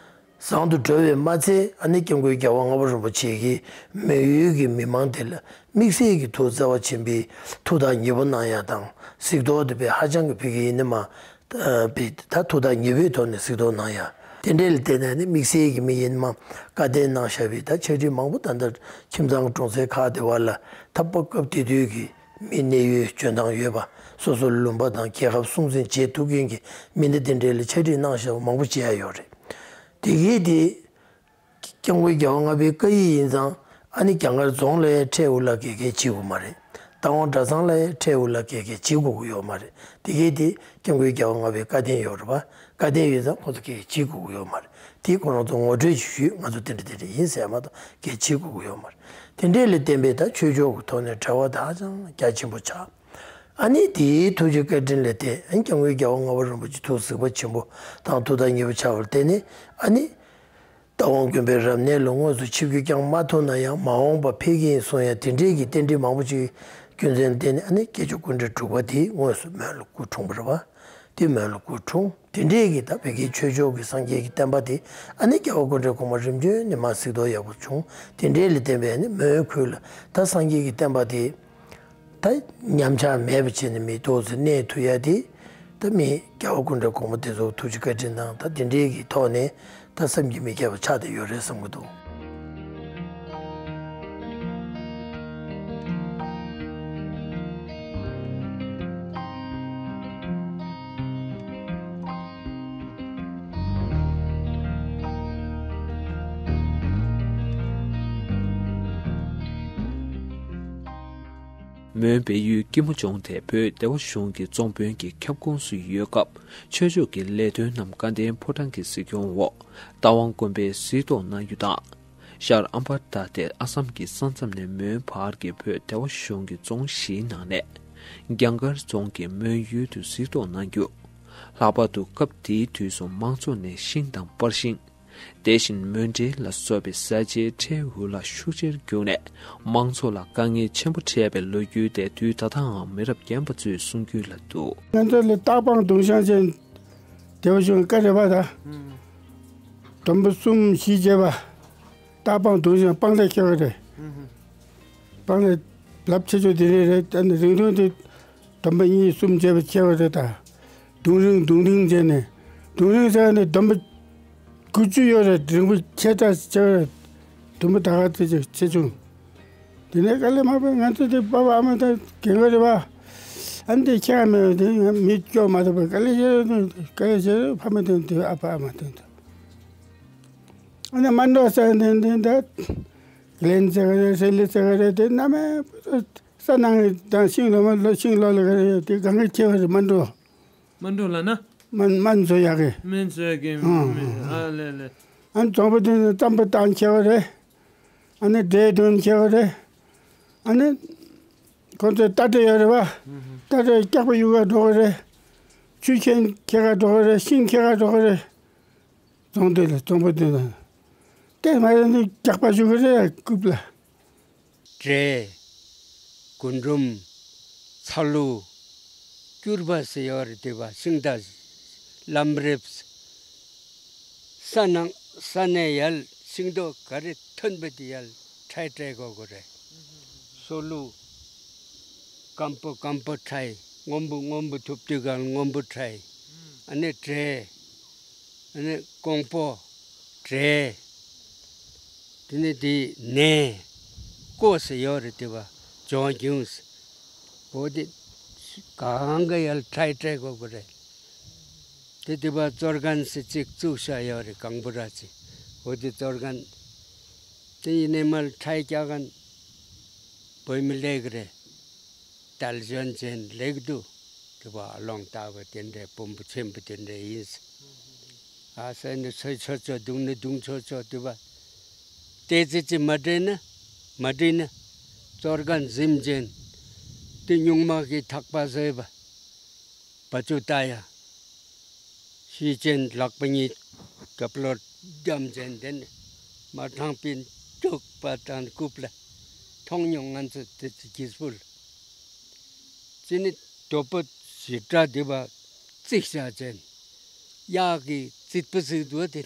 བཟང་དུ་འགྲོ་བའི་མ་ཚད། ཨ་ནི་སྐྱབས་མགོན་རྒྱལ་བ་ལྔ་པ་རིན་པོ་ཆེ་གིས་མོན་ཡུལ་གྱི་མི་མང་དེ་ལ་དམིགས་བསལ་གྱི་ཐུགས་བརྩེ་བ་ཆེན་པོས་ཐུགས་ཐག་ཉེ་པོ་གནང་ཡ་དང་། གཟིགས་རྟོག་དེ་དཔེ་ཧ་ཅང་གི་ཕ་གི་ཡིན་ནི་མ། ཨ་པའི་ད་ཐུགས་ཐག་ཉེ་པོའི་ཐོག་ནས་གཟིགས་རྟོག་གནང་ཡ། དེ་འདྲའི་ལ་བརྟེན་ནས་ནི་དམིགས་བསལ་གྱི་མི་ཡིན་མ་བཀའ་བསྟན་གནང་བཞག་པའི་ད་ཕྱག་བྲིས་མང་པོ་ད་ལྟ་ཁྱིམ་ཚང་གི་གྲོང་གསེབ་ཁག་དེ་བ་ལ་ད་སྐབས་དེ་དུས་ཀྱི་མི་གནས་ཡུལ་འཇོན་ཐང་ཡོད་པ། སོ་སོའི་ལུང་པ་དང་རྒྱལ་ཁབ་སྲུང་འཛིན་བྱེད་ཐུབ་མཁན་གྱི་མི་སྣ་དེ་འདྲའི་ལ་ཕྱག་བྲིས་གནང་བཞག་པ་མང་པོ་མཇལ་ཡ་ཡོད་རེད། དེ་གས་དེ། སྐྱབས་མགོན་རྒྱལ་བ་ལྔ་པའི་བཀའ་ཡིག་ཡིན་ཙང་། ཨ་ནི་རྒྱ་གར་རྫོང་ལ་ཡང་ཁྲལ་འུ་ལག་སྐྱེལ་སྐྱེལ་བྱེད་དགོས་མ་རེད། རྟ་དབང་གྲྭ་ཚང་ལ་ཡང་ཁྲལ་འུ་ལག་སྐྱེལ་སྐྱེལ་བྱེད་དགོས་ཀྱི་ཡོད་མ་རེད། དེ་གས་དེ་སྐྱབས་མགོན་རྒྱལ་བ་ལྔ་པའི་བཀའ་བསྟན་ཡོད་རེད་པ། བཀའ་བསྟན་ཡོད་ཙང་ཁོ་ཚོ་སྐྱེལ་སྐྱེལ་བྱེད་དགོས་ཀྱི་ཡོད་མ་རེད། དེ་ཁོ་རང་ཚོ་ངོ་སྤྲོད་ཅིག་ཞུས། ང་ཚོ་དེ་འདྲ་དེ་འདྲ་ཡིན་ཟེར་མ་གཏོགས་སྐྱེལ་བྱེད་དགོས་ཀྱི་ཡོད་མ་རེད། དེ་འདྲས་ལ་བརྟེན་པའི་ད་ཆོས་ཕྱོགས་ཀྱི་ཐོག་ནས་འབྲེལ་བ་ད་ཧ་ཅང་རྒྱ་ཆེན་པོ་ཆགས། ཨ་ནི་དེའི་ཐུགས་རྗེ་བཀའ་དྲིན་ལ་བརྟེན། ཨ་ནི་སྐྱབས་མགོན་རྒྱལ་བ་ལྔ་པ་རིན་པོ་ཆེ་ཐུགས་གཟིགས་པ་ཆེན་པོ་དང་ཐུགས་ཐག་ཉེ་པོ་ཆགས་པར་བརྟེན་ནས། ཨ་ནི། རྟ་དབང་དགོན་པའི་རབ་གནས་ལ་དངོས་སུ་ཆིབས་བསྒྱུར་བསྐྱངས་མ་ཐུབ་ན་ཡང་། མ་འོངས་པ་ཕེབས་ཀྱི་ཡིན་གསུང་ཡ་དེ་འདྲས་ཀྱི་རྟེན་འབྲེལ་མང་པོ་ཅིག་རྒྱུ་མཚན་བརྟེན་ནས། ཨ་ནི་སྐྱེས་མཆོག་སྐུ་ཕྲེང་དྲུག་པ་དེ་དངོས་སུ་མོན་ལ་སྐུ་འཁྲུངས་པ་རེད་པ། དེ་མོན་ལ་སྐུ་འཁྲུངས། དེ་འདྲས་ཀྱི་ད་བོད་ཀྱི་ཆོས་ཕྱོགས་ཀྱི་སངས་རྒྱས་ཀྱི་བསྟན་པ་དེ། ཨ་ནི་རྒྱལ་བ་སྐུ་ཕྲེང་གོང་མ་རིམ་བྱོན་ནས་མར་གཟིགས་རྟོག་ཡག་པོ་བྱུང་། དེ་འདྲས་ལ་བརྟེན་པའི་ཨ་ནི་མོན་ཁུལ་ལ་ད་སངས་རྒྱས་ཀྱི་བསྟན་པ་དེ། ད་ཉམས་ཆག་མེད་པ་བྱས་ནས་མི་ཏོག་ཙམ་གནས་ཐུབ་ཡ་དེ། ད་མི་རྒྱལ་བ་སྐུ་ཕྲེང་གོང་མ་དེ་ཚོ་ཐུགས་རྗེ་བཀའ་དྲིན་དང་། ད་དེ་འདྲའི་གི་ཐོག་ནས་ད་བསམ་གྱིས་མི་ཁྱབ་པ་ཆགས་བསྡད་ཡོད་རེད་བསམ་གྱི་འདུག་མོན་བལ་ཡུལ་སྐྱིད་མོ་ལྗོངས་དེ་བོད་བདེ་བ་གཞུང་གི་རྫོང་དཔོན་གྱི་ཁྱབ་ཁོངས་སུ་ཡོད་སྐབས། ཆོས་ཕྱོགས་ཀྱི་ལས་དོན་རྣམས་དགའ་ལྡན་ཕོ་བྲང་གི་གཟིགས་སྐྱོང་འོག་རྟ་དབང་དགོན་པའི་གཟིགས་རྟོག་གནང་རྒྱུ་དང་། ཤར་ཨམ་བར་ད་ཐེར་ཨ་སམ་གྱི་ས་མཚམས་ནས་མོན་བར་གྱི་བོད་བདེ་བ་གཞུང་གི་རྫོང་བཞིའི་ནང་ནས། རྒྱང་མཁར་རྫོང་གི་མོན་ཡུལ་དུ་གཟིགས་རྟོག་གནང་རྒྱུ། ལྷག་པར་དུ་སྐབས་དེའི་དུས་སུ་མང་ཚོགས་ནས་ཤིང་དང་པར་ཤིང་། དེ་བཞིན་མོན་འབྲེལ་ལ་སོགས་པའི་བཟའ་བཅའི་ཁྲལ་འུ་ལག་ཤུགས་ཆེར་བརྒྱུགས་ནས། མང་ཚོགས་ལ་དཀའ་ངལ་ཆེན་པོ་འཕྲད་པའི་ལོ་རྒྱུས་དེ་དུས་ད་ལྟའང་མི་རབས་རྒན་པ་ཚོས་གསུང་རྒྱུན་ལ་འདུག་ང་ཚོ་ལ་སྟག་སྤང་གདུང་ཤང་ཅན་བདེ་བ་གཞུང་བཀའ་རེད་པ། ད་དུམ་བུ་གསུམ་བཞི་བྱས་པ། སྟག་སྤང་གདུང་ཤང་སྤང་ལེབ་ཁྱེར་བ་རེད། སྤང་ལེབ་ལབ་ཆེ་ཆུང་དེ་རེད། རེད། ད་ནི་རིང་ཐུང་དེ་དུམ་བུ་གཉིས་གསུམ་བྱས་པ་ཁྱེར་བ་རེད། ད་གདུང་རིང་གདུང་རིང་བྱས་ནས་ དུང་རིང་ཟེར་ནས་དུམ་བུ་དགུ་བཅུ་ཡོད་རེད། རིང་པོ་ཆེ་དྲགས་ཆེ་བ་རེད། དུམ་བུ་ད་ག་ཚོད་ཅིག་ཆེ་ཆུང་། དེ་ནས་དཀའ་ལས་མ་བར་ང་ཚོ་དེ་པ་ཕ་ཨ་མ་དང་རྒན་གོག་རེད་པ། ཨ་ནི་དེ་ཁྱེད་ཨ་མས་དེ་ང་མི་སྐྱོ་མ་ཐུབ་པ་དཀའ་ལས་བྱེད་རེད། དཀའ་ལས་བྱེད་རེད། ཕ་མ་དེ་དེ་ཨ་ཕ་ཨ་མ་དེ་དེ། ཨ་ནི་མ་འགྲོ་ཟེར་དེ་དེ་དེ་ལན་ཟེར་ག་རེད། ཟེར་ལེ་ཟེར་ག་རེད། དེ་གནའ་མ་ས་ནང་དང་ཤིང་ལོ་མ་ལོ་ཤིང་ལོ་ལ་ག་རེད། དེ་གང་གི་ཁྱེད་བ་རེད། མ་འགྲོ། མ་འགྲོ་ལ་ན། མ་མ་འཛོ་ཡག་གི། མེ་འཛོ་ཡག་གི་ཨང་མེ། ཨང་། ཨ་ལེ་ལེ། ཨ་ནི་འཛོམས་པོ་དེ་ནི་རྩམ་པ་བཏང་ཁྱེར་བ་རེད། ཨ་ནི་འབྲས་དོན་ཁྱེར་བ་རེད། ཨ་ནི་ཁོང་ཚོའི་རྟ་དྲེལ་ཡོད་རེད་པ། རྟ་དྲེལ་སྐྱག་པ་གཡུག་ག་འགྲོ་གི་རེད། ཆུ་ཆེན་ཁྱེར་ག་འགྲོ་གི་རེད། ཤིང་ཁྱེར་ག་འགྲོ་གི་རེད། རྫོང་དེ་ལ་འཛོམས་པོ་དེ་ལ། དེ་མ་ཡིན་ན་སྐྱག་པ་གཞུ་གི་རེད། རྐུབ་ལ། འབྲས། རྒུན་འབྲུམ། ཚ་ལུ། སྐྱུར་པ་ཟེར་ཡོད་རེད། དེ་བ་ཤིང་རྟ། ལམ་རེབ། ས་ནང་ས་ནས་ཡར་ཤིང་ཏོག་ག་རེ་ཐོན་པ་དེ་ཡར་ཁྲལ་སྤྲད་དགོས་དགོས་རེད། སོ་ལུ། སྐམ་པོ་སྐམ་པོ་ཁྲལ། སྔོན་པོ་སྔོན་པོ་ཐུབ་དུས་གང་སྔོན་པོ་ཁྲལ། ཨ་ནི་འབྲས། ཨ་ནི་ཀོང་པོ། འབྲས། དེ་ནས་དེ་ནས་ཀོ་ཟེར་ཡོད་རེད། དེ་བ་ལྗོན་ཤིང་ཟེར། འོ་དེ་གང་ག་ཡར་ཁྲལ་སྤྲད་དགོས་དགོས་རེད། དེ་དེ་བ་གཙོ་རྒན་ཟེར་གཅིག་བཙུགས་བཞག་ཡོད་རེད། གང་པོ་ར་ཅིག་འོ་དེ་གཙོ་རྒན་དེ་ཡིན་ནའི་མར་ཁྲལ་རྒྱག་མཁན་བོད་མི་སླེབས་གི་རེད། རྟ་ལ་ཞོན་ཅན་ལེགས་འདུག་དེ་བ་ཨ་ལོང་ལྟ་བུ་དེ་འདྲའི་དཔོན་པོ་ཆེན་པོ་དེ་འདྲ་ཡིན། ཨ་སེ་ནི་སེ་ཆོ་ཆོ་དུང་ནི་དུང་ཆོ་ཆོ་དེ་བ་ཏེ་ཙི་ཙི་མ་འདྲེས་ན་མ་འདྲེས་ན་གཙོ་རྒན་གཟིམ་ཅན་དེ་སྨྱུག་མ་གི་ཐག་པ་བཟོས་པ་བ་ཅུ་ལྟ་ཡ། ཤི་ཅན་ལག་པ་གཉིས་གབ་ལོར་རྒྱམ་ཅན་དེ་ནི་མ་ཐང་པིན་དཀྲུག་པ་དང་རྐུབ་ལ་མཐོང་མྱོང་ང་ཚོ་དེ་ཚོ་གིས་ཕུལ། ཅི་ནི་དོ་པོ་ཞི་དྲག་དེ་བ་རྩིག་བྱ་ཅན་གཡག་གི་རྩིད་པ་ཟིག་འདུག་དེ་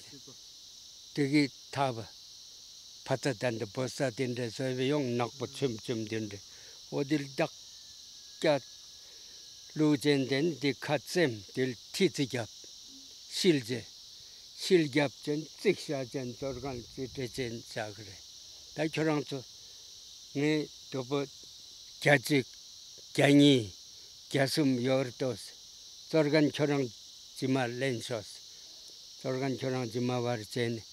དེ་གི་ཐག་པ་ཕ་ཚ་དན་དེ་བོ་ས་དེ་འདྲ་བཟོས་པའི་ཡོང་ནག་པོ་ཆུམ་ཆུམ་དེ་འདྲ་འོ་དེ་ལ་བདག་སྐྱ། ལུག་ཅན་དེ་ནི་དེ་ཁ་བཙེམ་དེ་ལ་ཁྲི་ཙི་རྒྱབ། ཤིལ་ཅན། ཤིལ་རྒྱབ་ཅན་རྩིག་བྱ་ཅན་གཙོ་རྒན་རྩིས་སྤྲད་ཅན་བྱ་གི་རེད། ད་ཁྱོད་རང་ཚོ་ངའི་དོ་པོ་བརྒྱ་གཅིག་བརྒྱ་གཉིས་བརྒྱ་གསུམ་ཡོད་རེད་དོ། གཙོ་རྒན་ཁྱོད་རང་རྗེས་མ་ལེན་ཤོག་གཙོ་རྒན་ཁྱོད་རང་རྗེས་མ་བར་བྱས་ནས་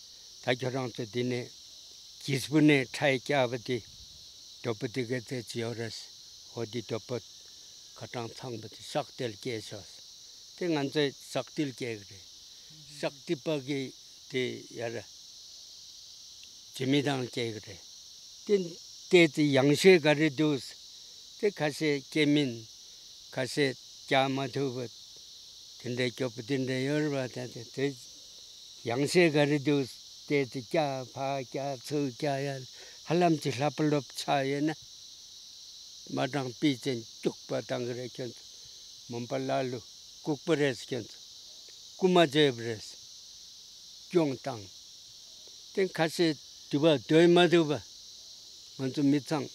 ད་ཁྱོད་རང་ཚོ་འདི་ནས་གིས་པུ་ནས་ཁྲལ་བཀྱག་པ་དེ་དོ་པོ་དེ་ག་ཚད་ཅི་ཡོད་རེད། འོ་དེ་དོ་པོ་ཁ་གྲངས་ཚང་པོ་དེ་ཤག་དེ་ལ་སྐྱེལ་ཤོག་དེ་ང་ཚོས་ཟག་ཏིལ་སྐྱེལ་གི་རེད། ཟག་ཏི་པ་གི་དེ་ཡར་ཇི་མི་དང་སྐྱེལ་གི་རེད། དེ་དེ་དེ་ཡང་ཤེས་ག་རེ་འདུག་དེ་ཁ་ཤས་སྐྱེ་མིན་ཁ་ཤས་སྐྱག་མ་ཐུབ་པ་དེ་འདྲའི་སྐྱོ་པོ་དེ་འདྲ་ཡོད་རེད་པ། ད་དེ་དེ་ཡང་ཤེས་ག་རེ་འདུག་དེ་དེ་སྐྱག་ཕར་སྐྱག་ཚུར་སྐྱག་ཡར་ཧ་ལམ་གྱི་ལྷ་པ་ལོབ་ཆགས་ཡོད་ན། མ་གྲངས་པི་ཅན་སྐྱུག་པ་བཏང་གི་རེད་ཁྱོད་ཚོ། མོན་པ་ལ་ལུ་ལྐུགས་པ་རེད་ཁྱོད་ཚོ། རྐུ་མ་བྱས་པ་རེད། སྐྱོང་བཏང་། དེ་ཁ་ཤས་དུ་བ་སྡོད་མ་ཐུབ་པ། ང་ཚོ་མི་ཚང་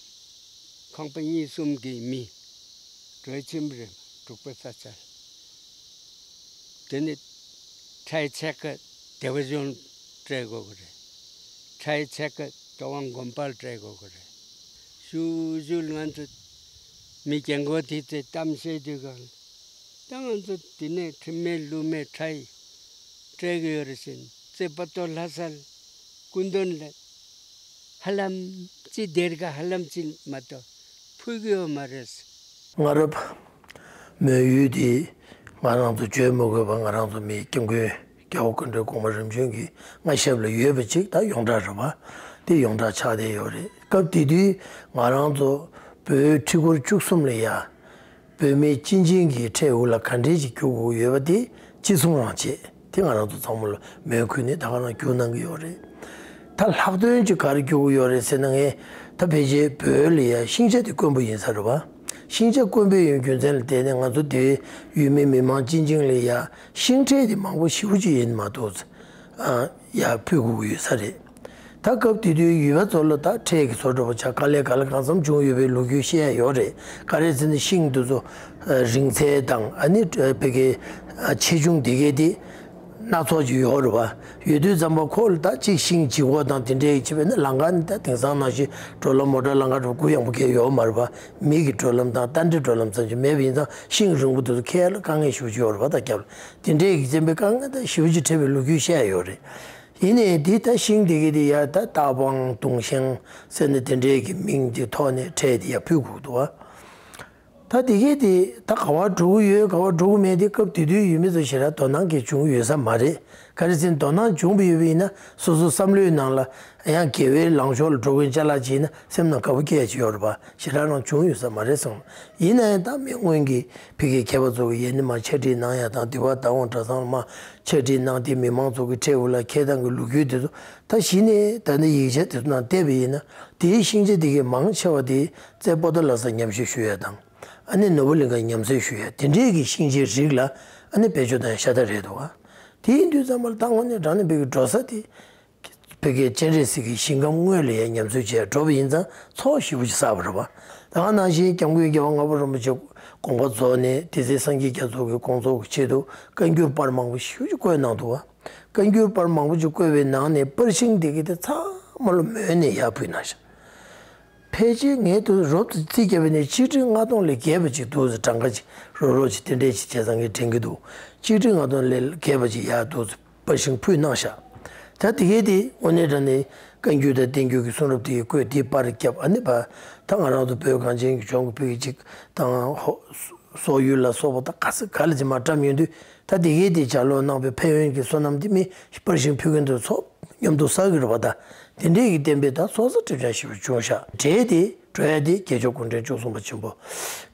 ཁང་པ་གཉིས་གསུམ་གྱི་མི་བྲོས་ཕྱིན་པ་རེད། འབྲུག་པ་ས་ཆར། དེ་ནི་ཁྲལ་ཆད་ཀ་སྡེ་བ་གཞུང་སྤྲད་དགོས་ཀྱི་རེད། ཁྲལ་ཆད་ཀ་རྟ་དབང་དགོན་པར་སྤྲད་དགོས་ཀྱི་རེད། ཞུ་ཞུ་ང་ཚོ་མི་རྒན་གོག་དེ་ཚོས་གཏམ་བཤད་དུས་གང་ལ་ད་ང་ཚོ་འདི་ནས་ཁྲིམས་མེད་ལུགས་མེད་ཁྲལ་སྤྲད་ཀྱི་ཡོད་རེད་ཟེར་ནས་རྩེ་པ་ཏོ་ལྷ་སར་སྐུ་མདུན་ལ་ཧ་ལམ་ཅི་སྡེར་ཁ་ཧ་ལམ་ཅི་མ་གཏོགས་ཕུལ་གྱི་ཡོད་མ་རེད། སྔ་རབས་མོན་ཡུལ་འདི་ང་རང་ཚོ་བརྗོད་མི་དགོས་པ་ང་རང་ཚོ་མི་སྐྱབས་མགོན་རྒྱལ་བ་སྐུ་ཕྲེང་གོང་མ་རིམ་བྱོན་གྱི་མངའ་ཞབས་ལ་ཡོད་པ་ཅིག་ད་ཡོངས་གྲགས་རེད་པ། དེ་ཡོངས་གྲགས་ཆགས་བསྡད་ཡོད་རེད། སྐབས་དེ་དུས་ང་རང་ཚོ་བོད་ཁྲི་སྐོར་བཅུ་གསུམ་ལ་ཡ་བོད་མི་སྤྱི་བྱིངས་ཀྱི་ཁྲལ་འུ་ལ་ག་འདྲས་ཅིག་རྒྱུག་དགོས་ཡོད་པ་དེ་ཅི་གསུང་རང་བྱེད་དེ་ང་རང་ཚོ་ཚང་མ་ལ་མོན་ཁུལ་ནས་ད་ག་རང་རྒྱུག་གནང་གི་ཡོད་རེད། ད་ལྷག་དོན་ཅིག་ག་རེ་རྒྱུག་གི་ཡོད་རེད་ཟེར་ན་ངས་ད་ཕལ་ཆེར་བོད་ལ་ཡ་ཤིང་ཆ་དེ་དཀོན་པོ་ཡིན་ས་རེད་པ། ཤིང་ཆ་དཀོན་པོ་ཡིན་རྒྱུ་མཚན་ལ་བརྟེན་ནས་ང་ཚོ་དེ་ཡུལ་མི་མི་མང་སྤྱི་བྱིངས་ལ་ཡ་ཤིང་ཁྲལ་དེ་མང་པོ་ཞེ་པོ་ཅིག་ཡིན་མ་གཏོགས། ཨ། ཡར་ཕུལ་དགོས་ཀྱི་ཡོད་ས་རེད། ད་སྐབས་དེ་དུས་ཡུལ་པ་ཚོ་ལ་ད་ཁྲལ་གྱི་བཟོ་འདྲ་པོ་ཆགས་དཀའ་ལས་ག་ལ་གང་འཚམ་བྱུང་ཡོད་པའི་ལོ་རྒྱུས་བཤད་ཡ་ཡོད་རེད། ག་རེ་ཟེར་ན་ཤིང་དེ་ཚོ་རིང་ཚད་དང་ཨ་ནི་བོད་ཀྱི་ཆེ་ཆུང་དེ་གས་དེ་ སྣ་ཚོགས་ཅིག་ཡོད་རེད་པ། ཡོད་དུས་ཙམ་པ་ཁོ་ལ་ད་གཅིག་ཤིང་ལྗིད་ཁོག་དང་དེ་འདྲའི་ཅིག་བྱས་ན་ལམ་ཁ་ནི་ད་དེང་སང་ནང་བཞིན་འགྲོ་ལམ་མོ་ཊ་ལམ་ཁ་འགྲོ་གུ་ཡངས་པོ་གང་ཡང་ཡོད་མ་རེད་པ། མི་གི་འགྲོ་ལམ་དང་རྟ་དྲེལ་འགྲོ་ལམ་ཙམ་ཅིག་མེད་པ་ཡིན་ཙང་ཤིང་རིང་པོ་དེ་ཚོ་འཁྱེར་ཡ་ལ་དཀའ་ངལ་ཞེ་པོ་ཅིག་ཡོད་རེད་པ། ད་རྒྱབ་ལ་དེ་འདྲའི་གི་བཙན་པོའི་དཀའ་ངལ་ད་ཞེ་པོ་ཅིག་འཕྲད་པའི་ལོ་རྒྱུས་བཤད་ཡོད་རེད། ཡིན་ནའི་འདི་ད་ཤིང་དེ་གི་དེ་ཡ་ད་རྟ་དབང་དུང་ཤང་ཟེར་ནས་དེ་འདྲའི་གི་མིང་དེ་ཐོག་ནས་ཁྲལ་དེ་ཡར་ཕུལ་དགོས་འདུག་པ། ད་དེ་གས་དེ་ད་ག་པར་འགྲོ་གི་ཡོད་ག་པར་འགྲོ་གི་མེད་དེ་སྐབས་དེ་དུས་ཡུལ་མི་ཚོ་ཞེ་དྲག་དོ་སྣང་གི་བྱུང་ཡོད་ས་མ་རེད། ག་རེ་ཟེར་ན་དོ་སྣང་བྱུང་བ་ཡོད་པ་ཡིན་ན་སོ་སོ་བསམ་བློའི་ནང་ལ་ཡང་དགེ་བའི་ལངས་ཕྱོགས་ལ་འགྲོ་མཁན་ཅ་ལག་ཅིག་ཡིན་ན་སེམས་ནང་དགའ་པོ་སྐྱེ་ཡ་ཅིག་ཡོད་རེད་པ། ཞེ་དྲག་རང་བྱུང་ཡོད་ས་མ་རེད་བསམ། ཡིན་ན་ཡང་ད་མི་སྔོན་གྱི་ཕ་གིའི་མཁས་པ་ཚོ་གི་ཡས་ནི་མར་ཕྱག་བྲིས་གནང་ཡ་དང་དེ་བར་ད་འོང་གྲྭ་ཚང་ལ་མར་ཕྱག་བྲིས་གནང་དེ་མི་མང་ཚོ་གི་ཁྲལ་འུ་ལ་འཁྱེར་སྟངས་ཀྱི་ལོ་རྒྱུས་དེ་ཚོ་ད་གཞི་ནས་ད་ནི་ཡིག་ཆ་དེ་ཚོ་ནང་བལྟས་པ་ཡིན་ན་དེའི་ཤིང་ཆ་དེ་གའི་མང་ཆེ་བ་དེ་རྩེ་པོ་ཏ་ལ་ས་ཉམས་ཞིབ་ཞུ་ཡ་དང་། ཨ་ནི་ནོར་བུ་གླིང་ག་ཉམས་སྲུང་ཞུ་ཡ་དེ་འདྲའི་གི་ཤིང་ཆའི་རིགས་ལ་ཨ་ནི་བེད་སྤྱོད་བཏང་ཡ་ཤ་སྟག་རེད་འདུག་ག་དེ་ཡིན་དུས་ཙམ་པ་ལ་ད་དངོས་གནས་དྲང་གནས་བོད་ཀྱི་འགྲོ་ས་དེ་བོད་ཀྱི་སྤྱན་རས་གཟིགས་ཀྱི་ཞིང་ཁམས་དངོས་ལ་ཡ་ཉམས་སྲུང་བྱས་འགྲོ་བ་ཡིན་ཙང་ཚོགས་ཞེ་པོ་ཅིག་བསགས་པ་རེད་པ། ད་ག་ནང་བཞིན་སྐྱབས་མགོན་རྒྱལ་བ་ལྔ་པ་རིན་པོ་ཆེ་དགོངས་པ་རྫོགས་ནས་དེ་ཚེ་སངས་རྒྱས་རྒྱ་མཚོ་གི་དགོངས་རྫོགས་ཀྱི་ཆེད་དུ་བཀའ་འགྱུར་པར་མང་པོ་ཞེ་པོ་ཅིག་བརྐོས་གནང་འདུག་ག་བཀའ་འགྱུར་པར་མང་པོ་ཅིག་བརྐོས་པའི་ནང་ནས་པར་ཤིང་དེ་གའི་དེ་ཚང་མ་ལོ་མོན་ནས་ཡར་ཕུལ་གནང་ཤག་ཕལ་ཆེར་ངས་དུ་རོབ་ཏུ་རྩིས་བརྒྱབ་པ་ནས་ཆིག་ཁྲི་ལྔ་སྟོང་ལས་བརྒལ་བ་ཅིག་འདུག་ཟེར། གྲངས་ཀ་ཅིག་རོབ་རོབ་ཅིག་དེ་འདྲས་ཅིག་བྱས་ཙང་ངས་དྲན་གྱི་འདུག་ཆིག་ཁྲི་ལྔ་སྟོང་ལས་བརྒལ་བ་ཅིག་ཡར་འདུག་ཟེར་པར་ཤིང་ཕུལ་གནང་ཤག་ད་དེ་གའི་དེ་དངོས་གནས་དྲང་གནས་བཀའ་འགྱུར་དང་བསྟན་འགྱུར་གྱི་གསུང་རབ་དེ་ཡི་བཀོད་དེ་པར་བརྒྱབ། ཨ་ནི་པ་ད་ང་རང་ཚོ་བོད་གངས་ཅན་གྱི་ལྗོངས་ཀྱི་བོད་ཀྱི་ཅིག་དང་ཧོ་སོག་ཡུལ་ལ་སོགས་པ་ད་ག་ས་ག་ལ་ཅིག་མར་བཀྲམ་ཡོང་དུས། ད་དེ་གའི་དེ་ལྗགས་ཀློག་གནང་བའི་ཕན་ཡོན་གྱི་བསོད་ནམས་དེ་མི་པར་ཤིང་ཕུལ་མཁན་དེ་ཚོ་མཉམ་དུ་བསགས་ཀྱི་རེད་པ། ད་དེ་འདྲས་ཀྱི་བསྟན་པའི་ད་ཚོགས་བསགས་སྒྲིབ་སྦྱང་ཞེ་པོ་བྱུང་ཤག་གྲས་དེ་གྲོལ་ཡ་དེ་རྒྱལ་མཆོག་སྐུ་ཕྲེང་བཅུ་གསུམ་པ་ཆེན་པོ་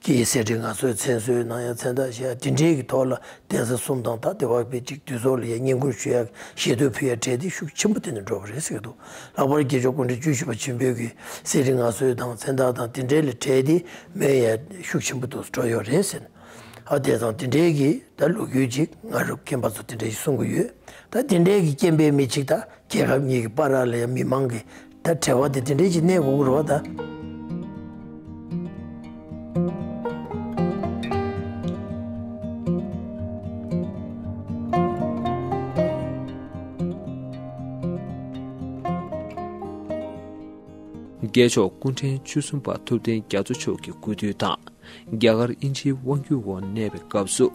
གིས་གསེར་ཁྲི་མངའ་གསོལ་མཚན་གསོལ་གནང་ཡ་མཚན་རྟགས་བཞེས་ཡ་དེ་འདྲས་ཀྱི་ཐོག་ལ་གདན་ས་གསུམ་དང་ད་དེ་བར་པའི་ཅིག་དུས་ཚོགས་ལ་ཡ་བསྙེན་བཀུར་ཞུ་ཡ་ཞལ་འདོན་ཕུལ་ཡ་གྲས་དེ་ཤུགས་ཆེན་པོ་དེ་ནས་འགྲོ་བ་རེད་ཟེར་གྱི་འདུག་ལྷག་པར་རྒྱལ་མཆོག་སྐུ་ཕྲེང་བཅུ་བཞི་པ་ཆེན་པོའི་གི་གསེར་ཁྲི་མངའ་གསོལ་དང་མཚན་རྟགས་དང་དེ་འདྲས་ལ་གྲས་དེ་མོན་ཡ་ཤུགས་ཆེན་པོ་དུ་འགྲོ་ཡོད་རེད་ཟེར། ཨ་དེ་ཙང་དེ་འདྲའི་གི་ད་ལོ་རྒྱུས་ཅིག་ང་རང་མཁན་པ་ཚོ་དེ་འདྲའི་གསུང་གི་ཡོད། ད་དེ་འདྲའི་གི་རྐྱེན་པས་མི་གཅིག་ད་རྒྱལ་ཁབ་གཉིས་ཀྱི་བར་ལ་ཡང་མི་མང་གི་ད་འབྲེལ་བ་དེ་དེ་འདྲའི་ཅིག་གནས་དགོས་ཀྱི་རེད་བ་ད། རྒྱལ་མཆོག་སྐུ་ཕྲེང་བཅུ་གསུམ་པ་ཐུབ་བསྟན་རྒྱ་མཚོ་མཆོག་གི་སྐུ་དུས་དང་། རྒྱ་གར་དབྱིན་ཇིའི་དབང་སྒྱུར་འོག་གནས་པའི་སྐབས་སུ།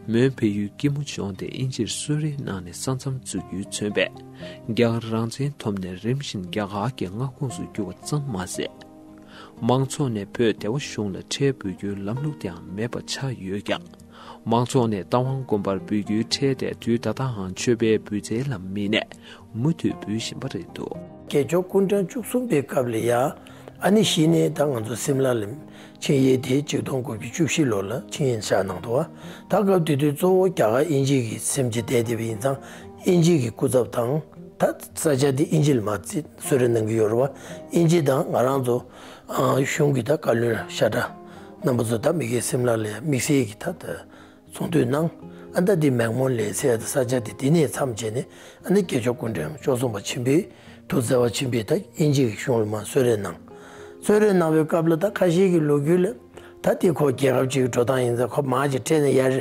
མོན་བལ་ཡུལ་སྐྱིད་མོ་ལྗོངས་ཏེ་དབྱིན་ཇིར་གསོལ་རས་གནང་ནས་ས་མཚམས་འཛུགས་རྒྱུས་མཚོན་པས། རྒྱ་གར་རང་བཙན་ཐོབ་ནས་རིམ་བཞིན་རྒྱ་གར་གྱི་མངའ་ཁོངས་སུ་གྱུར་བ་ཙམ་མ་ཟད། མང་ཚོགས་ནས་བོད་བདེ་བ་གཞུང་ལ་ཁྲལ་འབུལ་རྒྱུའི་ལམ་ལུགས་དེའང་མེད་པ་ཆགས་ཡོད་ཀྱང་། མང་ཚོགས་ནས་རྟ་དབང་དགོན་པར་འབུལ་རྒྱུའི་ཁྲལ་དེ་དུས་ད་ལྟའང་མཆོད་པའི་འབུལ་རྩེད་ལ་དམིགས་ནས་མུ་མཐུད་འབུལ་བཞིན་པ་རེད་འདུག་རྒྱལ་མཆོག་སྐུ་ཕྲེང་བཅུ་གསུམ་པའི་སྐབས་ལ་ཡ། ཨ་ནི་གཞི་ནས་ད་ང་ཚོ་སིམ་ལ་ལ་ཕྱིན་ཡས་དེ་ཆིག་སྟོང་དགུ་བརྒྱ་བཅུ་བཞི་ལོ་ལ་ཕྱིན་ཡས་བཞག་གནང་འདུག་བ། ད་སྐབས་དེ་དུས་གཙོ་བོ་རྒྱ་གར་དབྱིན་ཇི་གི་སེམས་ཀྱི་བསྡད་བསྡད་པ་ཡིན་ཙང་དབྱིན་ཇི་གི་སྐུ་ཚབ་དང་། ད་ས་ཆ་དེ་དབྱིན་ཇི་ལ་མར་རྩིས་གསོལ་རས་གནང་གི་ཡོད་རེད་བ། དབྱིན་ཇི་དང་ང་རང་ཚོ་གཞུང་གི་ད་བཀའ་བློན་ཤ་ཁྲག་རྣམ་པ་ཚོ་ད་མི་སྒེར་སིམ་ལ་ལ་ཡ་དམིགས་བསལ་གྱི་ད་ད། ཚོགས་འདུ་གནང་། ཨ་ད་འདི་མེག་མོན་ལེན་ཟེར་ཡ་དེ་ས་ཆ་དེ་དེ་ནས་མཚམས་བྱས་ནས་ཨ་ནི་རྒྱལ་མཆོག་སྐུ་ཕྲེང་བཅུ་གསུམ་པ་ཆེན་པོས་ཐུགས་བརྩེ་བ་ཆེན་པོས་ད་དབྱིན་ཇི་གི་གཞུང་ལ་མར་གསོལ་རས་གནང་། གསོལ་རས་གནང་བའི་སྐབས་ལ་ད་ཁ་ཤས་ཀྱི་ལོ་རྒྱུས་ལ་ད་དེ་ཁོ་རྒྱལ་ཁབ་ཅིག་གི་འགྲོ་སྟངས་ཡིན་ཙང་ཁོ་མར་ཅིག་ཁྲིད་ནས་ཡར་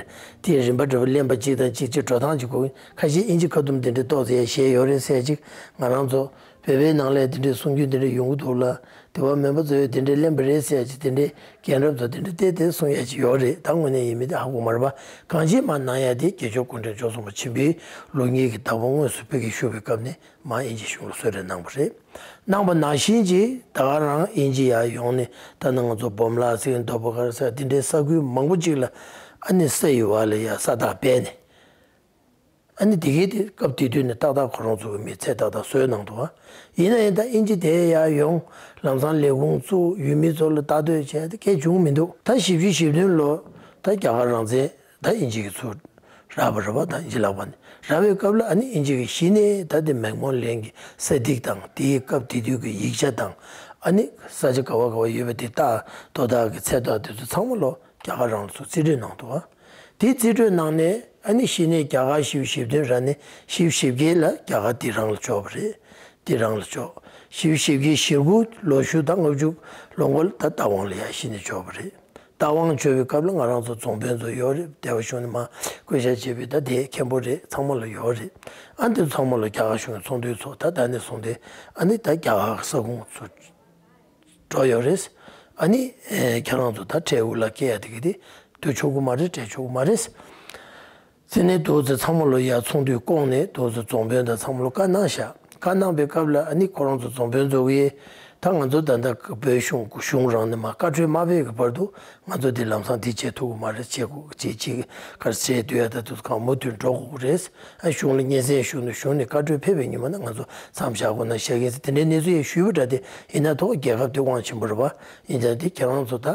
དེ་རིམ་པ་འདྲ་བོ་ལེན་པ་ཅིག་དང་ཅིག་ཅིག་འགྲོ་སྟངས་ཅིག་གོ་ཁ་ཤས་དབྱིན་ཇི་ཁ་ཐུམ་དེ་འདྲས་ཏོག་ཙམ་ཡང་བཞེས་ཡོད་རེད་ཟེར་ཡ་ཅིག་ང་རང་ཚོ་བོད་པའི་ནང་ལ་དེ་འདྲས་གསུང་རྒྱུན་དེ་འདྲས་ཡོང་གི་འདུག་ལ། དེ་བ་མེན་པ་ཚོས་དེ་འདྲའི་གླེན་པ་རེད་ཟེར་ཡ་ཅིག་དེ་འདྲའི་རྒན་རབས་ཚོ་དེ་འདྲའི་ཏེ་ཏེ་གསུང་ཡ་ཅིག་ཡོད་རེད། ད་དངོས་གནས་ཡིན་མིན་དེ་ཧ་གོ་མ་རེད་པ། གང་ཅི་མ་གནང་ཡ་དེ་རྒྱལ་མཆོག་སྐུ་ཕྲེང་བཅུ་གསུམ་པ་ཆེན་པོའི་ལོ་གཉིས་ཀྱི་ཟླ་བ་དངོས་སུ་ཕ་གིར་བཞུགས་པའི་སྐབས་ནས་མར་དབྱིན་ཇི་གཞུང་ལ་གསོལ་རས་གནང་བ་རེད། གནང་བ་ནང་བཞིན་གྱིས་ད་ག་རང་དབྱིན་ཇི་ཡར་ཡོང་ནས་ད་ནང་ང་ཚོ་སྦོམ་ལ་ཟེར་མཁན་རྡོ་པ་གར་ཟེར་དེ་འདྲའི་ས་ཁུལ་མང་པོ་ཅིག་ལ་ཨ་ནི་ས་ཡི་བར་ལ་ཡ་ས་རྟགས་སྤེལ་ནས། ཨ་ནི་དེ་གའི་དེ་སྐབས་དེ་དུས་ནས་ཏག་ཏག་ཁོ་རང་ཚོ་གི་མི་ཚེ་ཏག་ཏག་བཟོས་གནང་འདུག་ཨ། ཡིན་ན་ཡང་ད་དབྱིན་ཇི་དེ་ཡར་ཡོང་། ལམ་སང་ལས་ཁུངས་བཙུགས། ཡུལ་མི་ཚོ་ལ་ལྟ་འདོད་བྱས་ཏེ་སྐད་བྱུང་མི་འདུག་ད་བཞི་བཅུ་ཞེ་བདུན་ལོ་ད་རྒྱ་གར་རང་བཙན་ད་དབྱིན་ཇི་གིས་ཚུར་རག་པ་རེད་པ། ད་དབྱིན་ཇི་ལག་པ་ནས་རག་པའི་སྐབས་ལ་ཨ་ནི་དབྱིན་ཇི་གིས་གཞི་ནས་ད་དེ་མེག་མོན་ལེན་གྱི་ས་ཐིག་དང་དེའི་སྐབས་དེ་དུས་ཀྱི་ཡིག་ཆ་དང་ཨ་ནི་ས་ཆ་ག་བ་ག་བ་ཡོད་པ་དེ་རྟགས་དོ་བདག་གི་ཚད་རྟགས་དེ་ཚོ་ཚང་མ་ལོ་རྒྱ་གར་རང་ལ་ཚུར་རྩིས་སྤྲོད་གནང་འདུག་ཨ། དེ་རྩིས་སྤྲོད་གནང་ནས་ཨ་ནི་གཞི་ནས་རྒྱ་གར་བཞི་བཅུ་ཞེ་བདུན་རག་ནས་བཞི་བཅུ་ཞེ་བརྒྱད་ལ་རྒྱ་གར་དེ་རང་ལ་འཇོག་པ་རེད། དེ་རང་ལ་འཇོག་བཞི་བཅུ་ཞེ་བརྒྱད་ཞེ་དགུ་ལོ་གཞུག་ད་ལྔ་བཅུ་ལོ་འགོ་ལ་ད་རྟ་དབང་ལ་ཡར་གཞི་ནས་འཇོག་པ་རེད། རྟ་དབང་བཅོལ་བའི་སྐབས་ལ་ང་རང་ཚོ་རྫོང་དཔོན་ཚོ་ཡོད་རེད། སྡེ་བ་གཞུང་ནས་མར་བསྐོ་བཞག་བྱས་པའི་ད་དེ་མཁན་པོ་རེད། ཚང་མ་ལ་ཡོད་རེད། ཨ་འདི་ཚང་མ་ལ་རྒྱ་གར་གཞུང་གི་ཚོགས་འདུའི་ཚོགས་ད་ད་ནས་བཟུང་སྟེ་ཨ་ནི་ད་རྒྱ་གར་ས་ཁོངས་ཚོ་འགྲོ་ཡོད་རེད། ཨ་ནི་ཁྱེད་རང་ཚོ་ད་ཁྲལ་འུ་ལག་སྐྱེལ་ཡ་དེ་གི་དེ་སྡོད་ཆོག་གི་མ་རེད། སྤྲད་ཆོག་གི་མ་རེད། ཟེར་ནས་འདུག་ཟེར། ཚང་མ་ལོ་ཡར་ཚོགས་འདུའི་བསྐོངས་ནས་འདུག་ཟེར། རྫོང་དཔོན་དང་ཚང་མ་ལོ་བཀའ་གནང་བཞག་བཀའ་གནང་པའི་སྐབས་ལ་ཨ་ནི་ཁོ་རང་ཚོ་རྫོང་དཔོན་ཚོ་གིས་ད་ང་ཚོ་ད་ལྟ་བོད་གཞུང་གཞུང་རང་ནས་མར་བཀའ་འཁྲོལ་མ་ཕེབས་ཀྱི་བར་དུ་ང་ཚོ་འདི་ལམ་སང་འདི་བྱེད་ཐུབ་ཀྱི་མ་རེད། བྱེད་དགོས་ཅིག་ཅིག་ག་རེ་བྱེད་འདོད་ཡ་ད་དུ་གང་མུ་མཐུད་འགྲོ་དགོས་ཀྱི་རེད། ཨ་གཞུང་ལ་སྙན་སེང་ཞུ་ནས་གཞུང་ནས་བཀའ་འཁྲོལ་ཕེབས་པའི་ཉིན་མོ་ན་ང་ཚོ་མཚམས་བཞག་དགོས་ན་བཞག་གི་ཡིན་ཟེར། དེ་འདྲའི་གནས་ཚུལ་ཡང་ཞུས་པ་འདྲ། དེ་ཡིན་ན་ཐོག་རྒྱལ་ཁབ་དེ་དབང་ཆེན་པོ་རེད་པ། ཡིན་ཙང་དེ་ཁྱེད་རང་ཚོ་ད།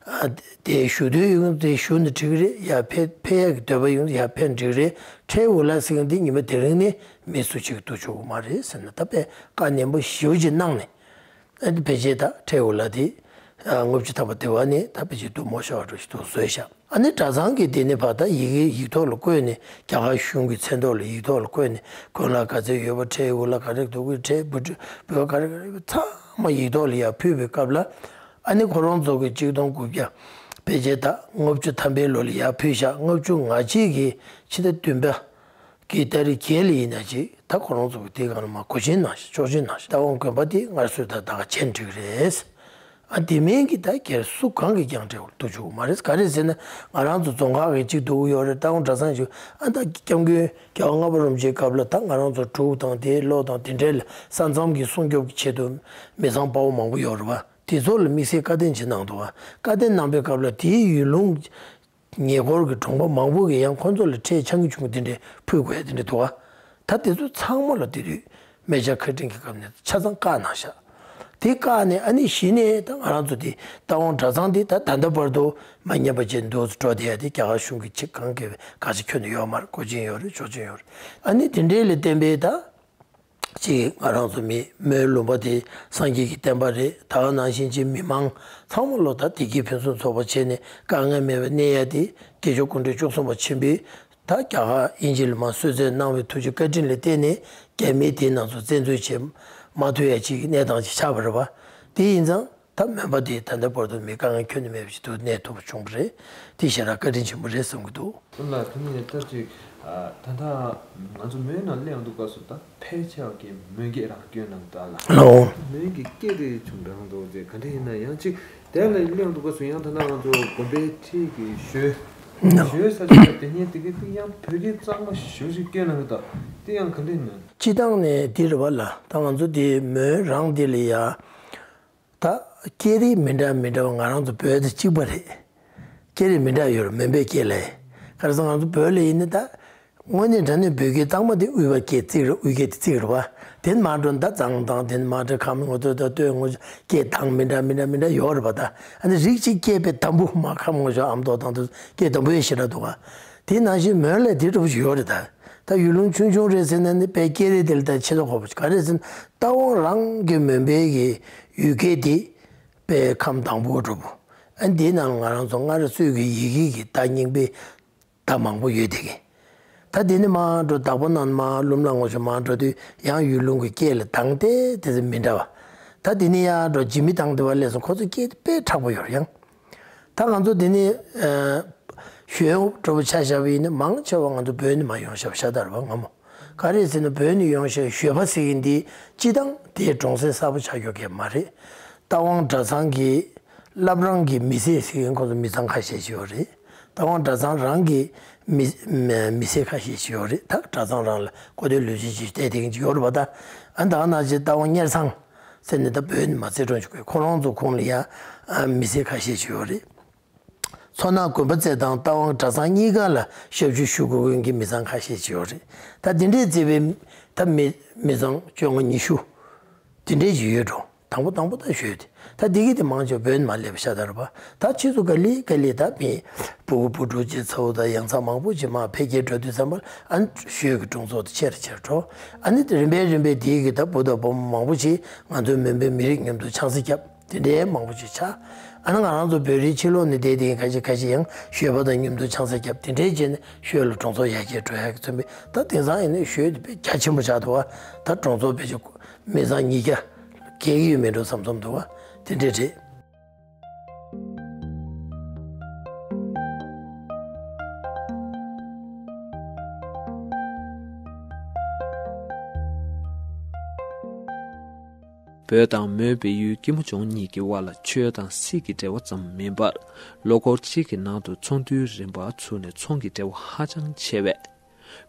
ཨ་དེ་ཞུ་འདོད་ཡོད་ན་དེ་ཞུ་ན་འགྲིག་གི་རེད། ཡར་ཕེབས་ཕེབས་ཡག་གི་འདོད་པ་ཡོད་ན་ཡར་ཕེབས་འགྲིག་གི་རེད། ཁྲལ་འུ་ལག་ཟེར་མཁན་དེ་ཉི་མ་དེ་རིང་ནས་མི་སུ་གཅིག་གིས་བསྡུ་ཆོག་གི་མ་རེད་ཟེར་ནས་ད་དཔེ་བཀའ་ནན་པོ་ཞེ་པོ་ཅིག་གནང་ནས། ཨ་དེ་ཕལ་ཆེར་ད་ཁྲལ་འུ་ལག་དེ་ཨ་ལྔ་བཅུ་ཐམ་པ་དེ་བ་ནས་ད་ཕལ་ཆེར་བསྡུ་མ་ཤོར་བ་འདྲ་ཞིག་འདུག་བཟོས་ཤག་ཨ་ནི་གྲྭ་ཚང་གི་དེ་ནས་ཕར་ད་ཡི་གེ་ཡིག་ཐོག་ལ་བཀོད་ནས་རྒྱ་གར་གཞུང་གི་མཚན་ཐོག་ལ་ཡིག་ཐོག་ལ་བཀོད་ནས་དགོན་ལག་ག་ཚད་ཡོད་པ། ཁྲལ་འུ་ལག་ག་རེ་འདུག་གི། ཁྲལ་འབུལ་འབུལ་བ་ག་རེ་ག་རེ་ཡོད་པ་ཚང་མ་ཡིག་ཐོག་ལ་ཡར་ཕུལ་བའི་སྐབས་ལ། ཨ་ནི་ཁོ་རང་ཚོ་གི་གཅིག་སྟོང་དགུ་བརྒྱ་ཕལ་ཆེར་ད་ལྔ་བཅུ་ཐམ་པའི་ལོ་ལ་ཡར་ཕུལ་བཞག་ལྔ་བཅུ་ང་གཅིག་གི་ཕྱི་ཟླ་བདུན་པ་གི་ཏ་རིག་བརྒྱད་ལ་ཡིན་ན་ཅིག་ད་ཁོ་རང་ཚོ་གི་དེའི་སྒང་ལ་མར་སྒོ་ཆེན་གནང་ཞིག་ཆོག་མཆན་གནང་ཞིག་རྟ་དབང་དགོན་པ་དེ་སྔར་སྲོལ་ལྟར་ད་ག་བྱས་འགྲིག་རེད། ཨ་དེ་མིན་གྱི་ད་སྒེར་སུ་གང་གིས་ཀྱང་ཁྲལ་འུ་ལག་བསྡུ་ཆོག་གི་མ་རེད། ག་རེ་ཟེར་ན་ང་རང་ཚོ་རྫོང་ཁག་གི་གཅིག་བསྡུ་གི་ཡོད་རེད། རྟ་དབང་གྲྭ་ཚང་ཞིག་ཨ་ད་སྐྱབས་མགོན་རྒྱལ་བ་ལྔ་པ་རིན་པོ་ཆེའི་སྐབས་ལ་ད་ང་རང་ཚོ་འབྲུག་དང་དེའི་ལྷོ་དང་དེ་འདྲའི་ལ་ས་མཚམས་ཀྱི་སྲུང་སྐྱོབ་ཀྱི་ཆེད་དུ་མི་ཚང་དཔའ་བོ་མང་པོ་ཡོད་རེད་པ། དེ་ཚོ་ལ་དམིགས་བསལ་བཀའ་བསྟན་ཅིག་གནང་འདུག་པ། བཀའ་བསྟན་གནང་པའི་སྐབས་ལ་དེའི་ཡུལ་ལུང་ཉེ་འཁོར་གྱི་གྲོང་པ་མང་པོ་གིས་ཡང་ཁོ་ཚོ་ལ་ཁྲལ་ཆུང་ཆུང་དེ་འདྲ་ཕུལ་དགོས་ཡ་དེ་འདྲ་འདུག་པ། ད་དེ་ཚོ་ཚང་མ་ལ་དེ་དུས་སྨད་ཆ་ཁ་ཕྲལ་གྱི་སྐབས་ནས་ཆ་ཚང་བཀའ་གནང་ཤག་དེ་བཀའ་ནས་ཨ་ནི་གཞི་ནས་ད་ང་རང་ཚོ་དེ་རྟ་དབང་གྲྭ་ཚང་དེ་ད་ད་ལྟ་བར་དུ་མ་ཉམས་པ་བྱས་འདུག་འགྲོ་བསྡད་ཡ་དེ་རྒྱ་གར་གཞུང་གིས་ཆེད་གང་གི་ག་ཚོད་ཁྱོན་ནས་ཡོད་མ་རེད། སྒོ་ཆེན་ཡོད་རེད། ཆོག་མཆན་ཡོད་རེད། ཨ་ནི་དེ་འདྲའི་ལ་བརྟེན་པའི་ད་ཅིག་ང་རང་ཚོ་མི་མོན་ལུང་པ་དེ་སངས་རྒྱས་ཀྱི་བསྟན་པ་རེད། ད་ག་ནང་བཞིན་ཅིག་མི་མང་ཚང་མ་ལོ་ད་བདེ་སྐྱིད་ཕུན་སུམ་ཚོགས་པ་བྱས་ནས་དཀའ་ངལ་མེད་པའི་གནས་ཡ་དེ་དགེ་ཆོས་སྐུ་ཕྲེང་བཅུ་གསུམ་པ་ཆེན་པོས་ད་རྒྱ་གར་དབྱིན་ཇི་ལ་མར་གསོལ་སྩལ་གནང་བའི་ཐུགས་རྗེ་བཀའ་དྲིན་ལ་བརྟེན་ནས་རྒྱ་མིས་དེ་ནང་ཚོ་བཙན་འཛུལ་བྱེད་མ་ཐུབ་ཡ་ཅིག་གི་གནས་སྟངས་ཅིག་ཆགས་པ་རེད་པ། དེ་ཡིན་ཙང་ད་མོན་པ་དེ་ད་ལྟ་བར་དུ་མི་དཀའ་ངལ་ཁྱོན་ནས་མེད་པ་ཞིག་ཏུ་གནས་ཐུབ་པ་བྱུང་བ་རེད། དེ་ཞེ་དྲག་བཀའ་དྲིན་ཆེན་པོ་རེད་བསམ་གྱི་འདུག་གསུམ་ལ་དེ་ནས་སྐབས་ཅིག་ཨ་ད་ལྟ་ང་ཚོ་མོན་ནང་སླེབས་འདུག་སྐབས་སུ་ད་ཕལ་ཆེ་བ་གིས་མོན་སྐད་རང་སྐྱོན་གནང་ད་ལ། ལོ། མོན་གྱི་སྐད་དེ་ཆུང་དྲགས་འདུག་ཟེར། ག་འདྲ་ཡིན་ན་ཡང་ཅིག་དེ་ལ་སླེབས་འདུག་སྐབས་སུ་ཡང་ད་ལྟ་ང་ཚོ་དགོན་པའི་འཁྲིས་ཀྱི་ཞོལ་ལོ། ཞོལ་ས་ཆ་དེ་ཉིད་དེ་གི་དེ་ཡང་བོད་སྐད་གཙང་མ་ཞེ་པོ་ཅིག་སྐྱོན་གནང་གི་འདུག་དེ་ཡང་ག་འདྲ་ཡིན་ན། སྤྱིར་བཏང་ནས་འདི་རེད་པ་ལ། ད་ང་ཚོ་འདི་མོན་རང་འདི་ལ་ཡ། ད་སྐད་རིགས་མི་འདྲ་མི་འདྲ་བ་ང་རང་ཚོ་བོད་དང་གཅིག་པ་རེད། སྐད་རིགས་མི་འདྲ་ཡོད་རེད་མོན་པའི་སྐད་ལ། ག་རེ་ཟེར་ང་ཚོ་བོད་ལ་ཡིན་ན་ད་དངོས་གནས་དྲང་གནས་བོད་སྐད་གཙང་མ་དེ་དབུས་པ་སྐད་བརྩི་གི་རེད། དབུས་སྐད་དེ་བརྩི་གི་རེད་པ། དེ་ནས་མར་འགྲོ་ན་ད་གཙང་དང་དེ་ནས་མར་འགྲོ་ཁམས་ངོ་ཐོག་དང་སྟོད་ངོ་སྐད་གདངས་མི་འདྲ་མི་འདྲ་མི་འདྲ་ཡོད་རེད་པ། ད་ཨ་ནི་རིགས་གཅིག་སྐད་དཔེ་དམ་པོ་མར་ཁམས་ངོ་ཕྱོགས་ཨ་མདོ་དང་དེ་སྐད་དམ་པོ་ཡོད་ཞེ་དྲག་འདུག་ག་དེ་ནང་བཞིན་མོན་ལ་དེ་འདྲ་པོ་ཞིག་ཡོད་རེད་ད། ད་ཡུལ་ལུང་ཆུང་ཆུང་རེད་ཟེར་ན་ནི་དཔེ་སྐད་རིགས་དེ་ལ་ད་ཆེ་ད་གོ་བ་ག་རེ་ཟེར་ན་རྟ་དབང་རང་གི་མོན་པའི་གི་ཡུལ་སྐད་དེ་དཔེ་ཁམས་དྭངས་པོ་འདྲ་པོ། ཨ་འདིའི་ནང་ལ་ང་རང་ཚོ་སྔར་སྲོལ་གི་ཡི་གེ་གི་བརྡ་རྙིང་པའི་བརྡ་མང་པོ་ཡོད་དེ་གི། ད་དེ་ནི་མར་འགྲོ་བདག་པོ་རྣམས་མར་ལུམ་ལ་ངོ་ཤོར་མར་འགྲོ་དུས་ཡང་ཡུལ་ལུང་གི་སྐད་ལ་གདངས་ཏེ་དེ་ཚོ་མི་འདྲ་བ། ད་དེ་ནི་ཡར་འགྲོ་འཇིགས་མེད་གདངས་དེ་བ་སླེབས་སོང་། ཁོ་ཚོ་སྐད་དེ་དཔེ་མཁྲེགས་པོ་ཡོད་རེད་ཡང་། ད་ང་ཚོ་འདི་ནས་ཞོལ་འདྲ་པོ་ཆ་བཞག་པ་ཡིན་ན་མང་ཆེ་བ་ང་ཚོ་བོད་ནས་མར་ཡོང་ཤག་ཤ་སྟག་རེད་པ་སྔ་མོ། ག་རེ་ཟེར་ན་བོད་ནས་ཡོང་ཤག་ཞོལ་པ་ཟེར་མཁན་འདི་སྤྱིར་བཏང་དེའི་གྲོང་གསེབ་གསར་པ་ཆགས་ཡོད་མཁན་མ་རེད། རྟ་དབང་གྲྭ་ཚང་གི་བླ་བྲང་གི་མི་སེར་ཟེར་མཁན་ཁོ་ཚོ་མི་ཚང་ཁ་ཤས་ཤིག་ཡོད་རེད། རྟ་དབང་གྲྭ་ཚང་རང་གི་མི་མི་སེར་ཁ་ཤས་ཤིག་ཡོད་རེད། ད་གྲྭ་ཚང་རང་ལ་སྐུ་དེ་ལོ་རྒྱུས་ཅིག་བལྟས་དེ་གི་ཡོད་རེད་པ། ད་ཨ་ད་ནང་བཞིན་རྟ་དབང་གཉེར་ཚང་ཟེར་ནས་ད་བོད་ནས་མར་རྩེ་གྲོང་ཞིག་དགོས། ཁོ་རང་ཚོ་ཁོངས་ལ་ཡང་མི་སེར་ཁ་ཤས་ཤིག་ཡོད་རེད། མཚོ་སྣ་དགོན་པ་རྩེ་དང་རྟ་དབང་གྲྭ་ཚང་གཉིས་ཀ་ལ་ཞབས་ཞུ་ཞུ་དགོས་མཁན་གྱི་མི་ཚང་ཁ་ཤས་ཤིག་ཡོད་རེད། ད་དེ་འདྲས་བརྩིས་པའི་ད་མི་མི་ཚང་བཅོ་ལྔ་ཉི་ཤུ་དེ་འདྲས་ཅིག་ཡོད་འགྲོ། དང་པོ་དང་པོ་ད་ཞོལ་དེ་ད་དེ་གི་དེ་མང་ཆེ་བོད་ནས་མར་སླེབས་པ་ཤ་སྟག་རེད་པ། ད་ཕྱིས་སུ་ག་ལེ་ག་ལེ་ད་མི་སྤུ་གུ་བུ་ཕྲུག་ཅིག་ཚ་བོ་དང་ཡང་ཚ་མང་པོ་ཅིག་མར་འཕེལ་རྒྱས་འགྲོ་དུས་ཙམ་པ་ལ་ཨ་ནི་ཞོལ་གྱི་གྲོང་ཚོ་དེ་ཆེ་རུ་ཆེ་རུ་འགྲོ། ཨ་ནི་དེ་རིམ་པས་རིམ་པས་དེ་གི་ད་བུ་དང་བུ་མོ་མང་པོ་ཅིག་ང་ཚོའི་མོན་པའི་མི་རིགས་མཉམ་དུ་ཆང་ས་བརྒྱབ། དེ་འདྲའི་མང་པོ་ཅིག་ཆགས། ཨ་ནི་ང་རང་ཚོ་བོད་རིགས་ཕྱི་ལོགས་ནས་བསྡད་དེ་ཁ་ཤས་ཁ་ཤས་ཡང་ཞོལ་པ་དང་མཉམ་དུ་ཆང་ས་བརྒྱབ། དེ་འདྲའི་རྗེས་ནས་ཞོལ་ལ་གྲོང་ཚོ་ཡར་རྒྱས་འགྲོ་ཡག་གི་མཚོན་པའི་ད་དེང་སང་ཡིན་ན་ཞོལ་དེ་དཔེ་རྒྱ་ཆེན་པོ་ཆགས་འདུག་བ། ད་གྲོང་ཚོ་དཔེ་ཆ་མི་ཚང་ཉིས་བརྒྱ་བརྒལ་གི་ཡོད་མེད་འགྲོ་བསམ་བསམ་འདུག་བ། དེ་འདྲས་རེད། བོད་དང་མོན་བལ་ཡུལ་སྐྱིད་མ་ལྗོངས་གཉིས་ཀྱི་དབར་ལ་ཆོས་དང་སྲིད་ཀྱི་འབྲེལ་བ་ཙམ་མིན་པར། ལོ་འཁོར་གཅིག་གི་ནང་དུ་ཚོགས་འདུའི་རིམ་པ་ཚུགས་ནས་ཚོང་གི་འབྲེལ་བ་ཧ་ཅང་ཆེ་བས།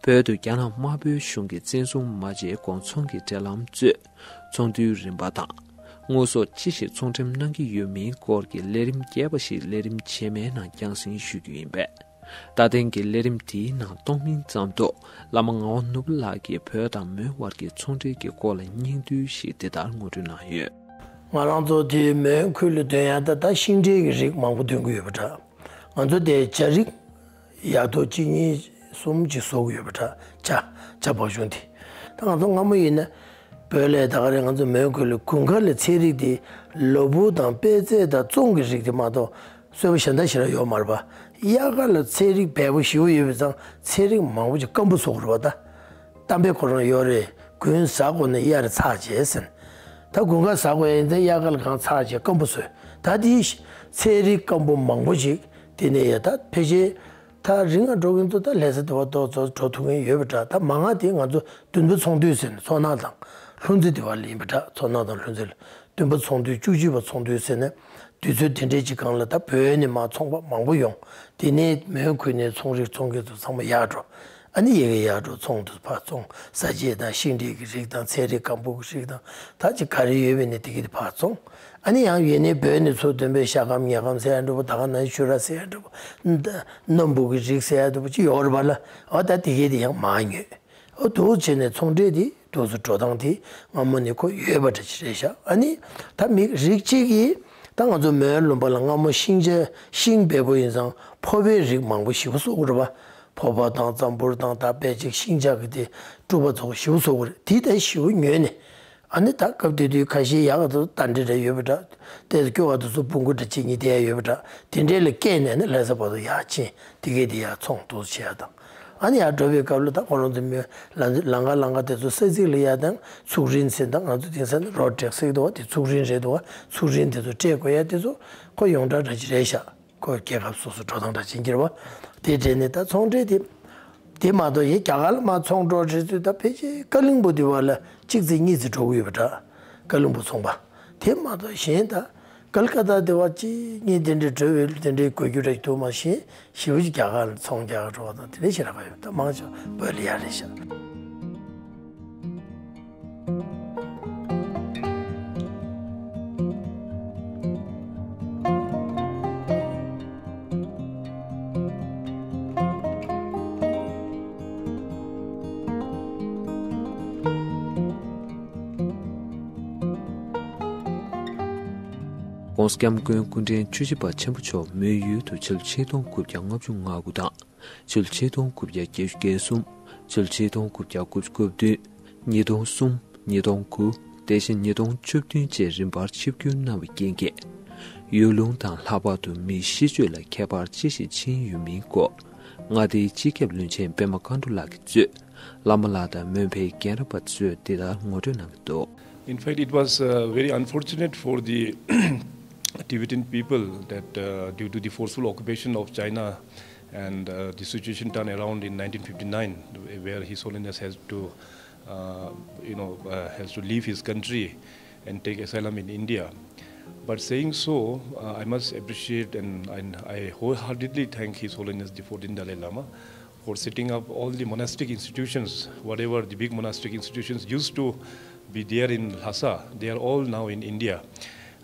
བོད་དུ་རྒྱ་ནག་དམར་པོའི་གཞུང་གིས་བཙན་བཟུང་མ་བྱས་གོང་ཚོང་གི་འབྲེལ་ལམ་གཙོས། ཚོགས་འདུའི་རིམ་པ་དང་། དངོས་ཟོག་ཅི་ཞིག་ཚོང་འགྲེམས་གནང་གི་ཡོད་མིན་སྐོར་གྱི་ལས་རིམ་རྒྱས་པ་ཞིག་ལས་རིམ་རྗེས་མའི་ནང་རྒྱང་སྲིང་ཞུ་རྒྱུ་ཡིན་པས། ད་ཐེངས་ཀྱི་ལས་རིམ་དེའི་ནང་གཏོང་མིན་ཙམ་དུ། བླ་མ་ངག་དབང་ནོར་བུ་ལགས་ཀྱིས་བོད་དང་མོན་དབར་གྱི་ཚོང་འབྲེལ་གྱི་སྐོར་ལ་སྙིང་བསྡུས་ཤིག་འདི་ལྟར་ངོ་སྤྲོད་གནང་ཡོད། ང་རང་ཚོ་དེ་མོན་ཁུལ་ལ་འདོན་ཡ་ད་ད་ཤིང་འབྲས་ཀྱི་རིགས་མང་པོ་འདོན་གྱི་ཡོད་པ་འདྲ། ང་ཚོ་དེ་བྱ་རིགས་ཡ་ཐོག་གཅིག་གཉིས་གསུམ་ཅིག་བཟོ་གི་ཡོད་པ་འདྲ། བྱ་བྱ་བག་ཞུང་དེ། ད་ང་ཚོ་སྔ་མོ་ཡིན་ན། བོད་ལས་ད་ག་རེ་ང་ཚོ་མོན་ཁུལ་ལ་དགུན་ཁ་ལ་ཚལ་རིགས་དེ་ལ་ཕུག་དང་པད་ཚལ་དང་བཙོང་གི་རིགས་དེ་མ་གཏོགས་གསོལ་པ་གཞན་དག་ཞེ་དྲག་ཡོད་མ་རེད་པ། དབྱར་ཁ་ལ་ཚལ་རིགས་འབེལ་པོ་ཞེ་པོ་ཡོད་པའི་ཙང་ཚལ་རིགས་མང་པོ་ཅིག་སྐམ་པོ་བཟོ་གི་རེད་པ་ད། གཏམ་དཔེ་ཁོ་རང་ཡོད་རེད། དགུན་ཟ་དགོས་ན་དབྱར་ཚར་བྱས་ཟེར། ད་དགུན་ཁ་ཟ་དགོས་ཡིན་ཙང་དབྱར་ཁ་ལ་གང་ཚར་བྱས་སྐམ་པོ་བཟོས། ད་དེའི་ཚལ་རིགས་སྐམ་པོ་མང་པོ་ཅིག་དེ་ནས་ཡ་ད་ཕལ་ཆེར། ད་རིང་ང་འགྲོ་གིན་ཚོ་ད་ལྷ་ས་དུ་བ་ཏོག་ཚོ་འགྲོ་ཐུབ་གིན་ཡོད་པ་འདྲ། ད་མང་ང་དེ་ང་ཚོ་བདུན་པ་ཚོང་འདུས་ཟེར་ནས་མཚོ་སྣ་དང་ལྷུན་རྩེ་དེ་བ་ལ་ཡིན་པ་འདྲ། མཚོ་སྣ་དང་ལྷུན་རྩེ་ལ་བདུན་པ་ཚོང་འདུས་བཅུ་གཅིག་པ་ཚོང་འདུས་ཟེར་ནས་དུས་ཚོད་དེ་འདྲའི་ཅིག་སྒང་ལ་ད་བོད་ནས་མ་ཚོང་པ་མང་པོ་ཡོང་། དེ་ནས་མོན་ཁུལ་ནས་ཚོང་རིགས་ཚོང་མཁན་ཚོ་ཚང་མ་ཡར་འགྲོ། ཨ་ནི་ཡ་གི་ཡར་འགྲོ་ཚོང་དུ་ཕར་ཚོང་ཟ་བྱེད་དང་ཤིང་འབྲས་ཀྱི་རིགས་དང་ཚལ་རིགས་སྐམ་པོ་གི་རིགས་དང་ད་ཅིག་ག་རེ་ཡོད་པའི་ནས་དེ་གི་དེ་ཕར་ཚོང་། ཨ་ནི་ཡང་ཡོད་ནས་བོད་ནས་ཚུར་འདོན་པའི་ཤ་སྐམ་ཉ་སྐམ་ཟེར་ཡ་འདྲ་པོ། ད་ག་ནང་བཞིན་ཆུ་ར་ཟེར་ཡ་འདྲ་པོ། སྣམ་བུ་གི་རིགས་ཟེར་ཡ་འདྲ་པོ་ཅིག་ཡོད་རེད་པ་ལ། འོ་ད་དེ་གས་དེ་ཡང་མར་ཉོས། འོ་འདུག་བྱས་ནས་ཚོང་འབྲེལ་དེ་འདུག་སེ་འགྲོ་སྟངས་དེ་སྔ་མོ་ནས་ཁོ་ཡོད་པ་འདྲ་ཅིག་རེད་ཤག་ཨ་ནི་ད་མི་རིགས་གཅིག་གིས་ད་ང་ཚོ་མོན་ལུང་པ་ལ་སྔ་མོ་ཤིང་ཆ་ཤིང་འབེལ་པོ་ཡིན་ཙང་ཕོར་པའི་རིགས་མང་པོ་ཞེ་པོ་བཟོ་གི་རེད་པ། ཕོར་པ་དང་ཙམ་ཕོར་དང་ད་དཔེ་ཅིག་ཤིང་ཆ་གི་དེ་སྤྲུག་པ་ཚོ་ཞེ་པོ་བཟོ་གི་རེད། དེ་ད་ཞེ་པོ་ཉོས་ནས། ཨ་ནི་ད་སྐབས་དེ་དུས་ཁ་ཤས་ཡག་ག་དུ་རྟ་འདྲེ་འདྲ་ཡོད་པ་འདྲ། དེ་སྐྱོ་ག་དུ་ཚོ་བོང་གུ་འདྲ་གཅིག་གཉིས་དེ་ཡ་ཡོད་པ་འདྲ། དེ་འདྲས་ལ་སྐྱེལ་ནས་ནི་ལྷ་ས་བར་དུ་ཡར་ཕྱིན། དེ་གས་དེ་ཡར་ཚོང་འདུག་བྱེད་ཡ་དང་། ཨ་ནི་ཡར་འགྲོ་བའི་སྐབས་ལ་ད་ཁོ་རང་ཚོ་མི་ལ་ལང་ཀ་ལང་ཀ་དེ་ཚོ་ས་ཚིགས་ལ་ཡར་དང་ཚུགས་རིན་ཟེར། ད་ང་ཚོ་དེང་སང་ནི་རོ་ཊེག་ཟེར་གི་འདུག་བ། དེ་ཚུགས་རིན་རེད་འདུག་བ། ཚུགས་རིན་དེ་ཚོ་སྤྲད་དགོས་ཡ་དེ་ཚོ་ཁོ་ཡོངས་གྲགས་འདྲ་ཅིག་རེད་ཤག་ཁོ་རྒྱལ་ཁབ་སོ་སོ་འགྲོ་སྟངས་འདྲ་ཅིག་གྱུར་བ། དེ་འདྲས་ནས་ད་ཚོང་འབྲེལ་དེ། དེ་མ་གཏོགས་ཡིན་རྒྱ་གར་ལ་མར་ཚོང་འགྲོ་བྱེད་དུས་ད་ཕལ་ཆེར་ཀ་ལིང་པོ་དེ་བ་ལ་གཅིག་ཙམ་གཉིས་ཙམ་འགྲོ་གི་ཡོད་པ་འདྲ། ཀ་ལིང་པོ་ཚོང་པ། དེ་མ་གཏོགས་གཞན་ད་ཀལ་ཀ་ཏ་དེ་བ་གཅིག་གཉིས་དེ་འདྲས་འགྲོ་བའི་དེ་འདྲས་དགོས་རྒྱུ་རེད་འདུག་མ་གཞི་ཞེ་པོ་ཅིག་རྒྱ་གར་ལ་ཚོང་རྒྱག་འགྲོ་བ་དང་དེ་འདྲས་ཞེ་དྲག་ཡོད། ད་མང་ཆེ་བོད་ལ་ཡ་རེད་ཤག ༸གོང་ས་༸སྐྱབས་མགོན་སྐུ་ཕྲེང་བཅུ་བཞི་པ་ཆེན་པོ་མཆོག་མོན་ཡུལ་དུ་ཕྱི་ལོ་ཆིག་སྟོང་དགུ་བརྒྱ་ལྔ་བཅུ་ང་དགུ་དང་། ཕྱི་ལོ་ཆིག་སྟོང་དགུ་བརྒྱ་བརྒྱད་ཅུ་གྱ་གསུམ། ཕྱི་ལོ་ཆིག་སྟོང་དགུ་བརྒྱ་དགུ་བཅུ་གོ་བདུན། ཉིས་སྟོང་གསུམ། ཉིས་སྟོང་དགུ། དེ་བཞིན་ཉིས་སྟོང་བཅུ་བདུན་བཅས་རིམ་པར་ཆིབས་བསྒྱུར་གནང་བའི་རྐྱེན་གྱིས། ཡུལ་ལུང་དང་ལྷག་པར་དུ་མིའི་གཤིས་སྤྱོད་ལ་ཁྱད་པར་ཅི་ཞིག་ཕྱིན་ཡོད་མིན་སྐོར། མངའ་སྡེའི་སྤྱི་ཁྱབ་བློན་ཆེན་པད་མ་མཁའ་འགྲོ་ལགས་ཀྱིས་གཙོས། བླ་མ་ལགས་དང་མོན་པའི་རྒན་རབས་པ་ཚོས་འདི་ལྟར་ངོ་སྤྲོད་གནང་གི་འདུག In fact, it was uh, very unfortunate for the Tibetan people that uh, due to the forceful occupation of China and uh, the situation turned around in nineteen fifty-nine, where His Holiness has to, uh, you know, uh, has to leave his country and take asylum in India. But saying so, uh, I must appreciate and, and I wholeheartedly thank His Holiness the fourteenth Dalai Lama for setting up all the monastic institutions, whatever the big monastic institutions used to be there in Lhasa, they are all now in India,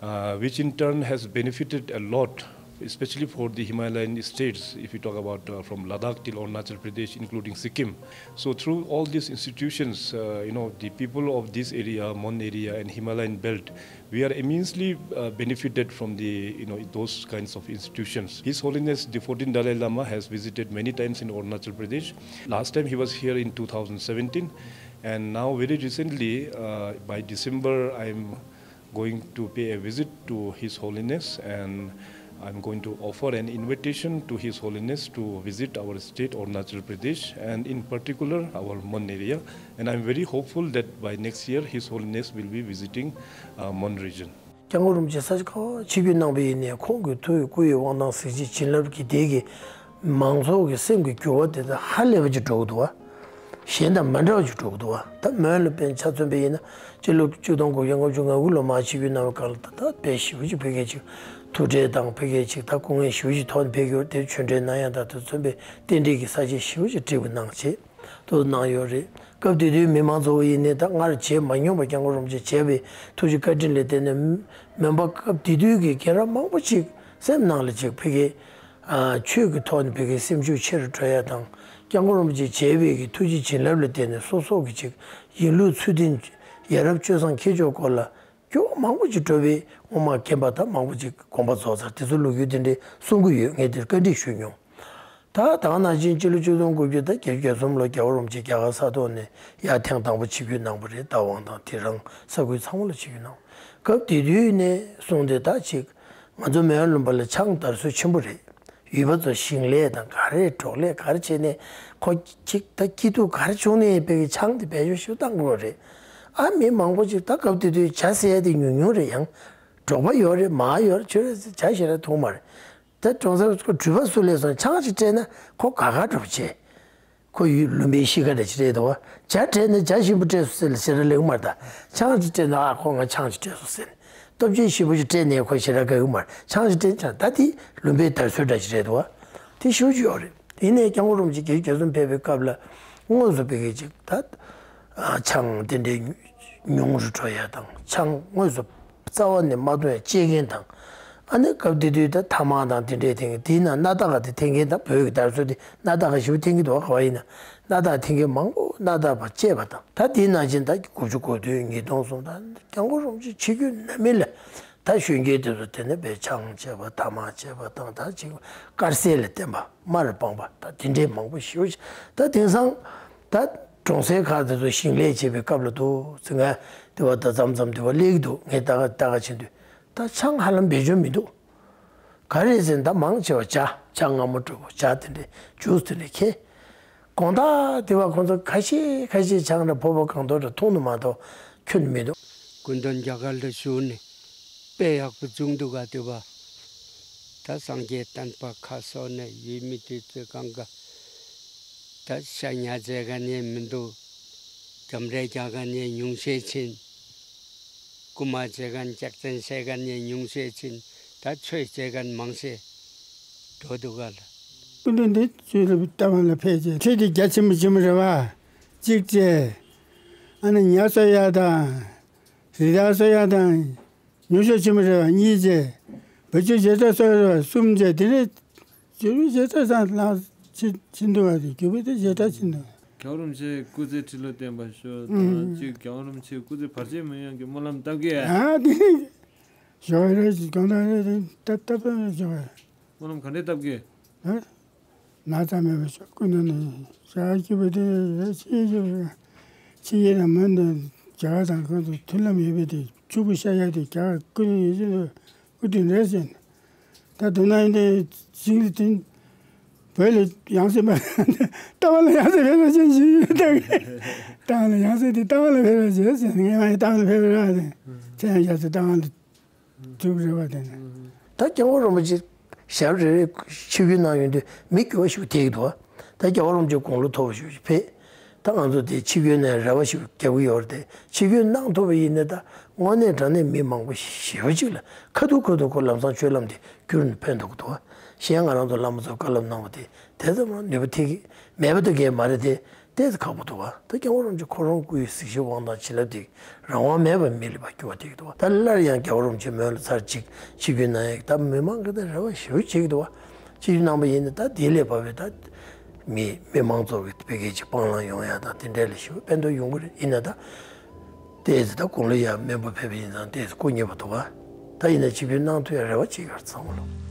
uh, which in turn has benefited a lot, especially for the Himalayan states, if you talk about uh, from Ladakh till Arunachal Pradesh, including Sikkim. So through all these institutions, uh, you know, the people of this area, Mon area and Himalayan belt, we are immensely uh, benefited from the, you know, those kinds of institutions. His Holiness the fourteenth Dalai Lama has visited many times in Arunachal Pradesh. Last time he was here in two thousand seventeen, and now very recently, uh, by December, I'm going to pay a visit to His Holiness, and I'm going to offer an invitation to His Holiness to visit our state, Arunachal Pradesh, and in particular our Mon area. And I'm very hopeful that by next year, His Holiness will be visiting uh, Mon region. སྐྱབས་མགོན་རིན་པོ་ཆེ་ས་ཆ་ག་པར་ཆིབས་བསྒྱུར་གནང་བ་ཡིན་ནའི་ཁོང་གི་ཐུགས་ཀྱི་སྐུ་ཡི་དབང་ཐང་གཟི་བརྗིད་བྱིན་རླབས་ཀྱི་དེ་གི་མང་ཚོགས་ཀྱི་སེམས་ཀྱི་འགྱུར་བ་དེ་ཚོ་ཧ་ལས་པ་ཅིག་འགྲོ་གི་འདུག་བ། གཞན་དང་མ་འདྲ་བ་ཅིག་འགྲོ་གི་འདུག་བ། ད་མོན་ལ་དཔེ་ཆ་མཚོན་པ་ཡིན་ན་སྤྱི་ལོ་ཆིག་སྟོང་དགུ་བརྒྱ་ལྔ་བཅུ་ང་དགུ་ལོ་མར་ཆིབས་བསྒྱུར་གནང་བའི་སྐབས་ལ་ད་ད་དཔེ་ཞེ་པོ་ཅིག་ཕ་གིའི་ཅིག་ཐུགས་ཁྲལ་དང་ཕ་གིའི་ཅིག་ད་སྐུ་ངལ་ཞེ་པོ་ཅིག་ཐོག་ནས་ཕ་གིར་དེ་ཆོས་འབྲེལ་གནང་ཡ་དང་དེ་མཚོན་པའི་རྟེན་འབྲེལ་གྱི་ས་ཆ་ཞེ་པོ་ཅིག་སྒྲིག་པ་གནང་བྱས་དུ་གནང་ཡོད་རེད། སྐབས་དེ་དུས་མི་མང་ཚོ་ཡིན་ནའི་ད་སྔར་བྱས་མ་མྱོང་བ་སྐྱབས་མགོན་རིན་པོ་ཆེ་བྱས་པའི་ཐུགས་རྗེ་བཀའ་དྲིན་ལ་བརྟེན་ནས་མོན་པ་སྐབས་དེ་དུས་ཀྱི་རྒན་རབས་མང་པོ་ཅིག་སེམས་ནང་ལ་ཅིག་ཕ་གིའི་ཆོས་ཀྱི་ཐོག་ནས་ཕ་གིའི་སེམས་ཤུགས་ཆེ་རུ་འགྲོ་ཡ་དང་། སྐྱབས་མགོན་རིན་པོ་ཆེ་བྱས་པའི་གི་ཐུགས་རྗེ་བྱིན་རླབས་ལ་བརྟེན་ནས་སོ་སོ་གི་ཅིག་ཡིན་ལུགས་ཚུལ་ལྡན་ཡ་རབས་སྤྱོད་བཟང་ཁྱད་ཆོས་སྐོར་ལ་སྐྱོ་བ་མང་པོ་ཅིག་བྲོ་བའི་ངོ་མ་མཁྱེན་པ་དང་མང་པོ་ཅིག་དགོངས་པ་རྫོགས་ཚར། དེ་ཚོ་ལོ་རྒྱུས་དེ་འདྲའི་གསུང་གི་ཡོད། ངས་དེར་བཀའ་འདྲི་ཞུས་མྱོང་། ད་ད་ག་ནང་བཞིན་སྤྱི་ལོ་ཆིག་སྟོང་དགུ་བརྒྱ་ད་བརྒྱད་ཅུ་གྱ་གསུམ་ལོ་རྒྱལ་བ་རིན་པོ་ཆེ་རྒྱ་གར་ས་ཐོག་ནས་ཡར་ཐེངས་དང་པོ་ཆིབས་བསྒྱུར་གནང་བ་རེད། རྟ་དབང་དང་དེ་རིང་ས་ཁུལ་ཚང་མ་ལ་ཆིབས་བསྒྱུར་གནང་བ། སྐབས་དེ་དུས་ནས་བཟུང་སྟེ་ད་ཅིག་ང་ཚོ་མོན་ལུང་པ་ལ་ཆང་དར་སྲོལ་ཆེན་པོ་རེད། ཡུལ་པ་ཚོ་ཞིང་ལས་དང་ག་རེ་འབྲོག་ལས་ག་རེ་བྱས་ནས་ཁོ་ཅིག་ད་སྐྱིད་སྡུག་ག་རེ་བྱུང་ནས་ཕ་གིའི་ཆང་དེ་བེད་སྤྱོད་ཞིག་བཏང་དགོས་རེད། ཨ་མི་མང་པོ་ཅིག་ད་སྐབས་དེ་དུས་ཇ་ཟེར་ཡ་དེ་ཉུང་ཉུང་རེད། ཡང་འབྲོག་པ་ཡོད་རེད། མར་ཡོད་རེད། ཆུ་རེད་ཟེར་ཇ་ཞེ་དྲག་འཐུང་མ་རེད། ད་གྲོང་གསེབ་ཁོ་འགྲུལ་པ་སུ་སླེབས་སོང་ཆང་ཞིག་སྤྲད་ན་ཁོ་དགའ་དགའ་འདྲ་པོ་བྱས། ཁོ་ཡུལ་ལུང་པའི་གཤིས་ཀ་འདྲ་ཅིག་རེད་འདུག་བ། ཇ་སྤྲད་ན་ཇ་ཞིམ་པོ་སྤྲད་སོང་ཟེར་ལ་ཞེ་དྲག་ལེགས་མ་རེད། ད་ཆང་ཞིག་སྤྲད་ན་ཨ་ཁོ་ང་ཆང་ཞིག་སྤྲད་སོང་ཟེར་ནས་སྟོབས་ཆེན་ཞིམ་པོ་ཞིག་སྤྲད་ནས་ཁོ་ཞེ་དྲག་དགའ་གི་མ་རེད། ཆང་ཞིག་སྤྲད་ཆང་ད་དེ་ལུང་པའི་དར་སྲོལ་འདྲ་ཅིག་རེད་འདུག་བ། དེ་ཞུ་རྒྱུ་ཡོད་རེད། ཡིན་ནའི་སྐྱབས་མགོན་རིན་པོ་ཆེ་བརྒྱད་ཅུ་གྱ་གསུམ་ཕེབས་པའི་སྐབས་ལ་དངོས་སུ་ཕ་གིའི་ཅིག་ད་ཆང་དེ་འདྲའི་ཉུང་རུ་འགྲོ་ཡ་དང་ཆང་དངོས་སུ་རྩ་བ་ནས་མ་འཐུང་ཡ་བཅད་མཁན་དང་། ཨ་ནི་སྐབས་དེ་དུས་ད་ཐ་མག་དང་དེ་འདྲའི་འཐེན་མཁན་དེའི་ནང་སྣ་ཐག་ག་དེ་འཐེན་མཁན་དང་། བོད་ཀྱི་དར་སྲོལ་དེ་སྣ་ཐག་ག་ཞིག་འཐེན་གྱི་འདུག་བ། ག་བ་ཡིན་ན་སྣ་ཐག་འཐེན་མཁན་མང་པོ་སྣ་ཐག་པ་བཅད་པ་དང་། ད་དེའི་ནང་བཞིན་ད་དགུ་བཅུ་གོ་བདུན་ཉིས་སྟོང་གསུམ་ད་སྐྱབས་མགོན་རིན་པོ་ཆེ་ཆིབས་བསྒྱུར་གནང་མིན་ལ་ད་གཞོན་སྐྱེས་དེ་ཚོ་དེ་ནས་བས་ཆང་བཅད་པ་ཐ་མག་བཅད་པ་དང་། ད་ཅིག་དཀར་ཟས་ལ་བརྟེན་པ་མར་སྤངས་པ་ད་དེ་འདྲའི་མང་པོ་ཞེ་པོ་ཅིག་ད་དེང་སང་ད་གྲོང་གསེབ་ཁག་དེ་ཚོ་ཞིང་ལས་བྱེད་པའི་སྐབས་ལ་འདུག་ཟེར། ང་དེ་བ་ད་མཚམས་མཚམས་དེ་བ་སླེབས་ཀྱི་འདུག་ངས་ད་ག་ད་ག་ཕྱིན་དུས་ད་ཆང་ཧ་ལམ་བེད་སྤྱོད་མི་འདུག་ག་རེ་ཟེར་ན་ད་མང་ཆེ་བ་ཇ་ཇ་མངར་མོ་དྲོ་པོ་ཇ་དེ་འདྲའི་ཇུས་དེ་འདྲའི་ཁྱེར། དགོང་དག་དེ་བ་ཁོང་ཚོ་ཁ་ཤས་ཁ་ཤས་ཆང་ར་ཕོར་པ་གང་དོ་ར་འཐུང་ནི་མ་གཏོགས་ཁྱོན་མི་འདུག་སྐུ་མདུན་རྒྱ་གར་ལ་བཞུགས་ནས་དཔེ་ཡག་པོ་བྱུང་འདུག་ག་དེ་བ། ད་སངས་རྒྱས་བསྟན་པ་ཁ་གསོ་ནས་ཡུལ་མི་དེ་ཚོས་གང་ག་ད་ཤ་ཉ་བྱེད་ག་ནས་མི་འདུག་འཇམ་རས་རྒྱག་ག་ནས་ཉུང་ཤས་ཕྱིན། རྐུ་མ་བྱེད་མཁན་ལྕགས་ཚན་བཤད་མཁན་ནས་ཉུང་ཤས་ཕྱིན། ད་ཆོས་བྱེད་མཁན་མང་ཤས་འགྲོ་འདུག་ག་ལ། སྐུ་མདུན་འདི་ཆོས་ལ་ལྟ་བ་ལ་ཕེབས་རྗེས་ཁྲིད་དེ་རྒྱ་ཆེན་པོ་ཆེན་པོ་རེད་བ། གཅིག་བྱས། ཨ་ནི་ཉ་གསོ་ཡ་དང་། རི་དྭགས་གསོ་ཡ་དང་། ཉུང་ཤས་ཆེན་པོ་རེད་བ། གཉིས་བྱས། བ་ཕྱུགས་ཞེ་དྲག་གསོ་ཡ་རེད་བ། གསུམ་བྱས། དེ་ནས་བྱུ་རུ་ཞེ་དྲག་སང་ལངས་ཕྱིན་ཕྱིན་འདུག་བ། དེ་རྒྱུ་བ་དེ་ཞེ་དྲག་ཕྱིན་འདུག་རྒྱལ་བ་རིན་པོ་ཆེ་སྐུ་ཚེ་ཁྲི་ལོ་བརྟན་པར་ཤོག་ཨུམ། དང་གཅིག་རྒྱལ་བ་རིན་པོ་ཆེ་སྐུ་ཚེ་བར་ཆད་མི་ཡོང་གི་སྨོན་ལམ་བཏབ་གི། ཨ་དེ་ཞོག་རེད་ཅིག་གང་ལྟར་རེད་ད་ད་ད་ཞོག་སྨོན་ལམ་ག་འདྲས་བཏབ་གི། ཨ་ན་ཚ་མེད་པར་ཤོག་སྐུ་མདུན་ནས་ཞག་གཅིག་པ་དེ་རེད་ཕྱི་ཡི་ཕྱི་ཡི་ལ་མ་འདི་རྒྱ་གར་དང་ཁོང་ཚོ་མཐུན་ལམ་ཡོད་པའི་དེ་ཕྱུག་པོ་ཤ་ཡ་དེ་རྒྱ་གར་སྐུ་མདུན་ཡོད་ཚད་སྐུ་མདུན་རེད་ཟེར་ནས། ད་དུང་ན་ཡིན་ཏེ་ཞིང་ལ་དེ་བོད་ལ་ཡང་སེ་མ་ལྟ་བ་ལ་ཡང་སེ་ཕེབས་ན་ཅན་ཞིག་ཡོད་ད། ལྟ་བ་ལ་ཡང་སེ་དེ་ལྟ་བ་ལ་ཕེབས་ར་ཅན་ཟེར་ངས་མ་ཡིན་ལྟ་བ་ལ་ཕེབས་ར་ཟེར་ཁྱེད་ཡང་ཡང་སེ་ལྟ་བ་ལ་འཇུག་རེ་བ་དེ་ནས། ད་སྐྱབས་མགོན་རིན་པོ་ཆེ་ཞབས་རེ་རེ་ཆིབས་བསྒྱུར་གནང་ཡོང་དུས་མི་དགེ་བ་ཞིག་དེ་གི་འདུག་ད་སྐྱབས་མགོན་རིན་པོ་ཆེ་དགུང་ལོ་མཐོ་པོ་ཞིག་ཕེབས། ད་ང་ཚོ་དེ་ཆིབས་བསྒྱུར་ནས་རེ་བ་ཞིག་རྒྱབ་ཀྱི་ཡོད་རེད་དེ། ཆིབས་བསྒྱུར་གནང་ཐུབ་པ་ཡིན་ན་ད་དངོས་གནས་དྲང་གནས་མི་མང་པོ་ཞེ་པོ་ཅིག་ལ་ཁ་ཐུག་ཁ་ཐུག་ཁོ་ལམ་སང་ཆོས་ལམ་དེ་བསྒྱུར་ནས་ཕན་ཐོགས་ཀྱི་འདུག་གཞན་ང་རང་ཚོ་བླ་མ་ཚོས་བཀའ་སློབ་གནང་བ་དེ་དེ་ཙམ་ལ་ནུས་པ་ཐེབས་ཀྱི་མེད་པ་དེ་གས་མ་རེད་དེ། ཏོག་ཙམ་ཁག་པོ་འདུག་བ། ད་སྐྱབས་མགོན་རིན་པོ་ཆེ་ཁོ་རང་སྐུའི་གཟི་བརྗིད་དབང་ཐང་བྱིན་རླབས་དེ་རང་དབང་མེད་པར་མི་ལ་ཕར་འགྱུར་བ་དེ་གི་འདུག་བ། ད་སླར་ཡང་སྐྱབས་མགོན་རིན་པོ་ཆེ་མོན་ལ་ཚར་གཅིག་ཆིབས་བསྒྱུར་གནང་ཡག་ད་མི་མང་གི་ད་རེ་བ་ཞེ་པོ་བྱེད་ཀྱི་འདུག་བ། ཆིབས་བསྒྱུར་གནང་པ་ཡིན་ན་ད་དེ་ལས་བབས་པའི་ད་མི་མི་མང་ཚོགས་ཀྱི་ཕ་གི་ཅིག་སྤང་བླང་ཡོང་ཡག་དང་དེ་འདྲ་ལ་ཞེ་པོ་ཕན་ཐོགས་ཡོང་གི་རེད། ཡིན་ན་ད་ཏོག་ཙམ་ད་དགུང་ལོ་ཡར་དམན་པ་ཕེབས་པ་ཡིན་ཙང་ཏོག་ཙམ་སྐུ་ཉེ་བ་འདུག་བ། ད་ཡིན་ན་ཆིབས་བསྒྱུར་གནང་ཐུབ་ཡག་རེ་བ་བྱེད་ཀྱི་ཡོད་རེད་ཚང་མ་ལ།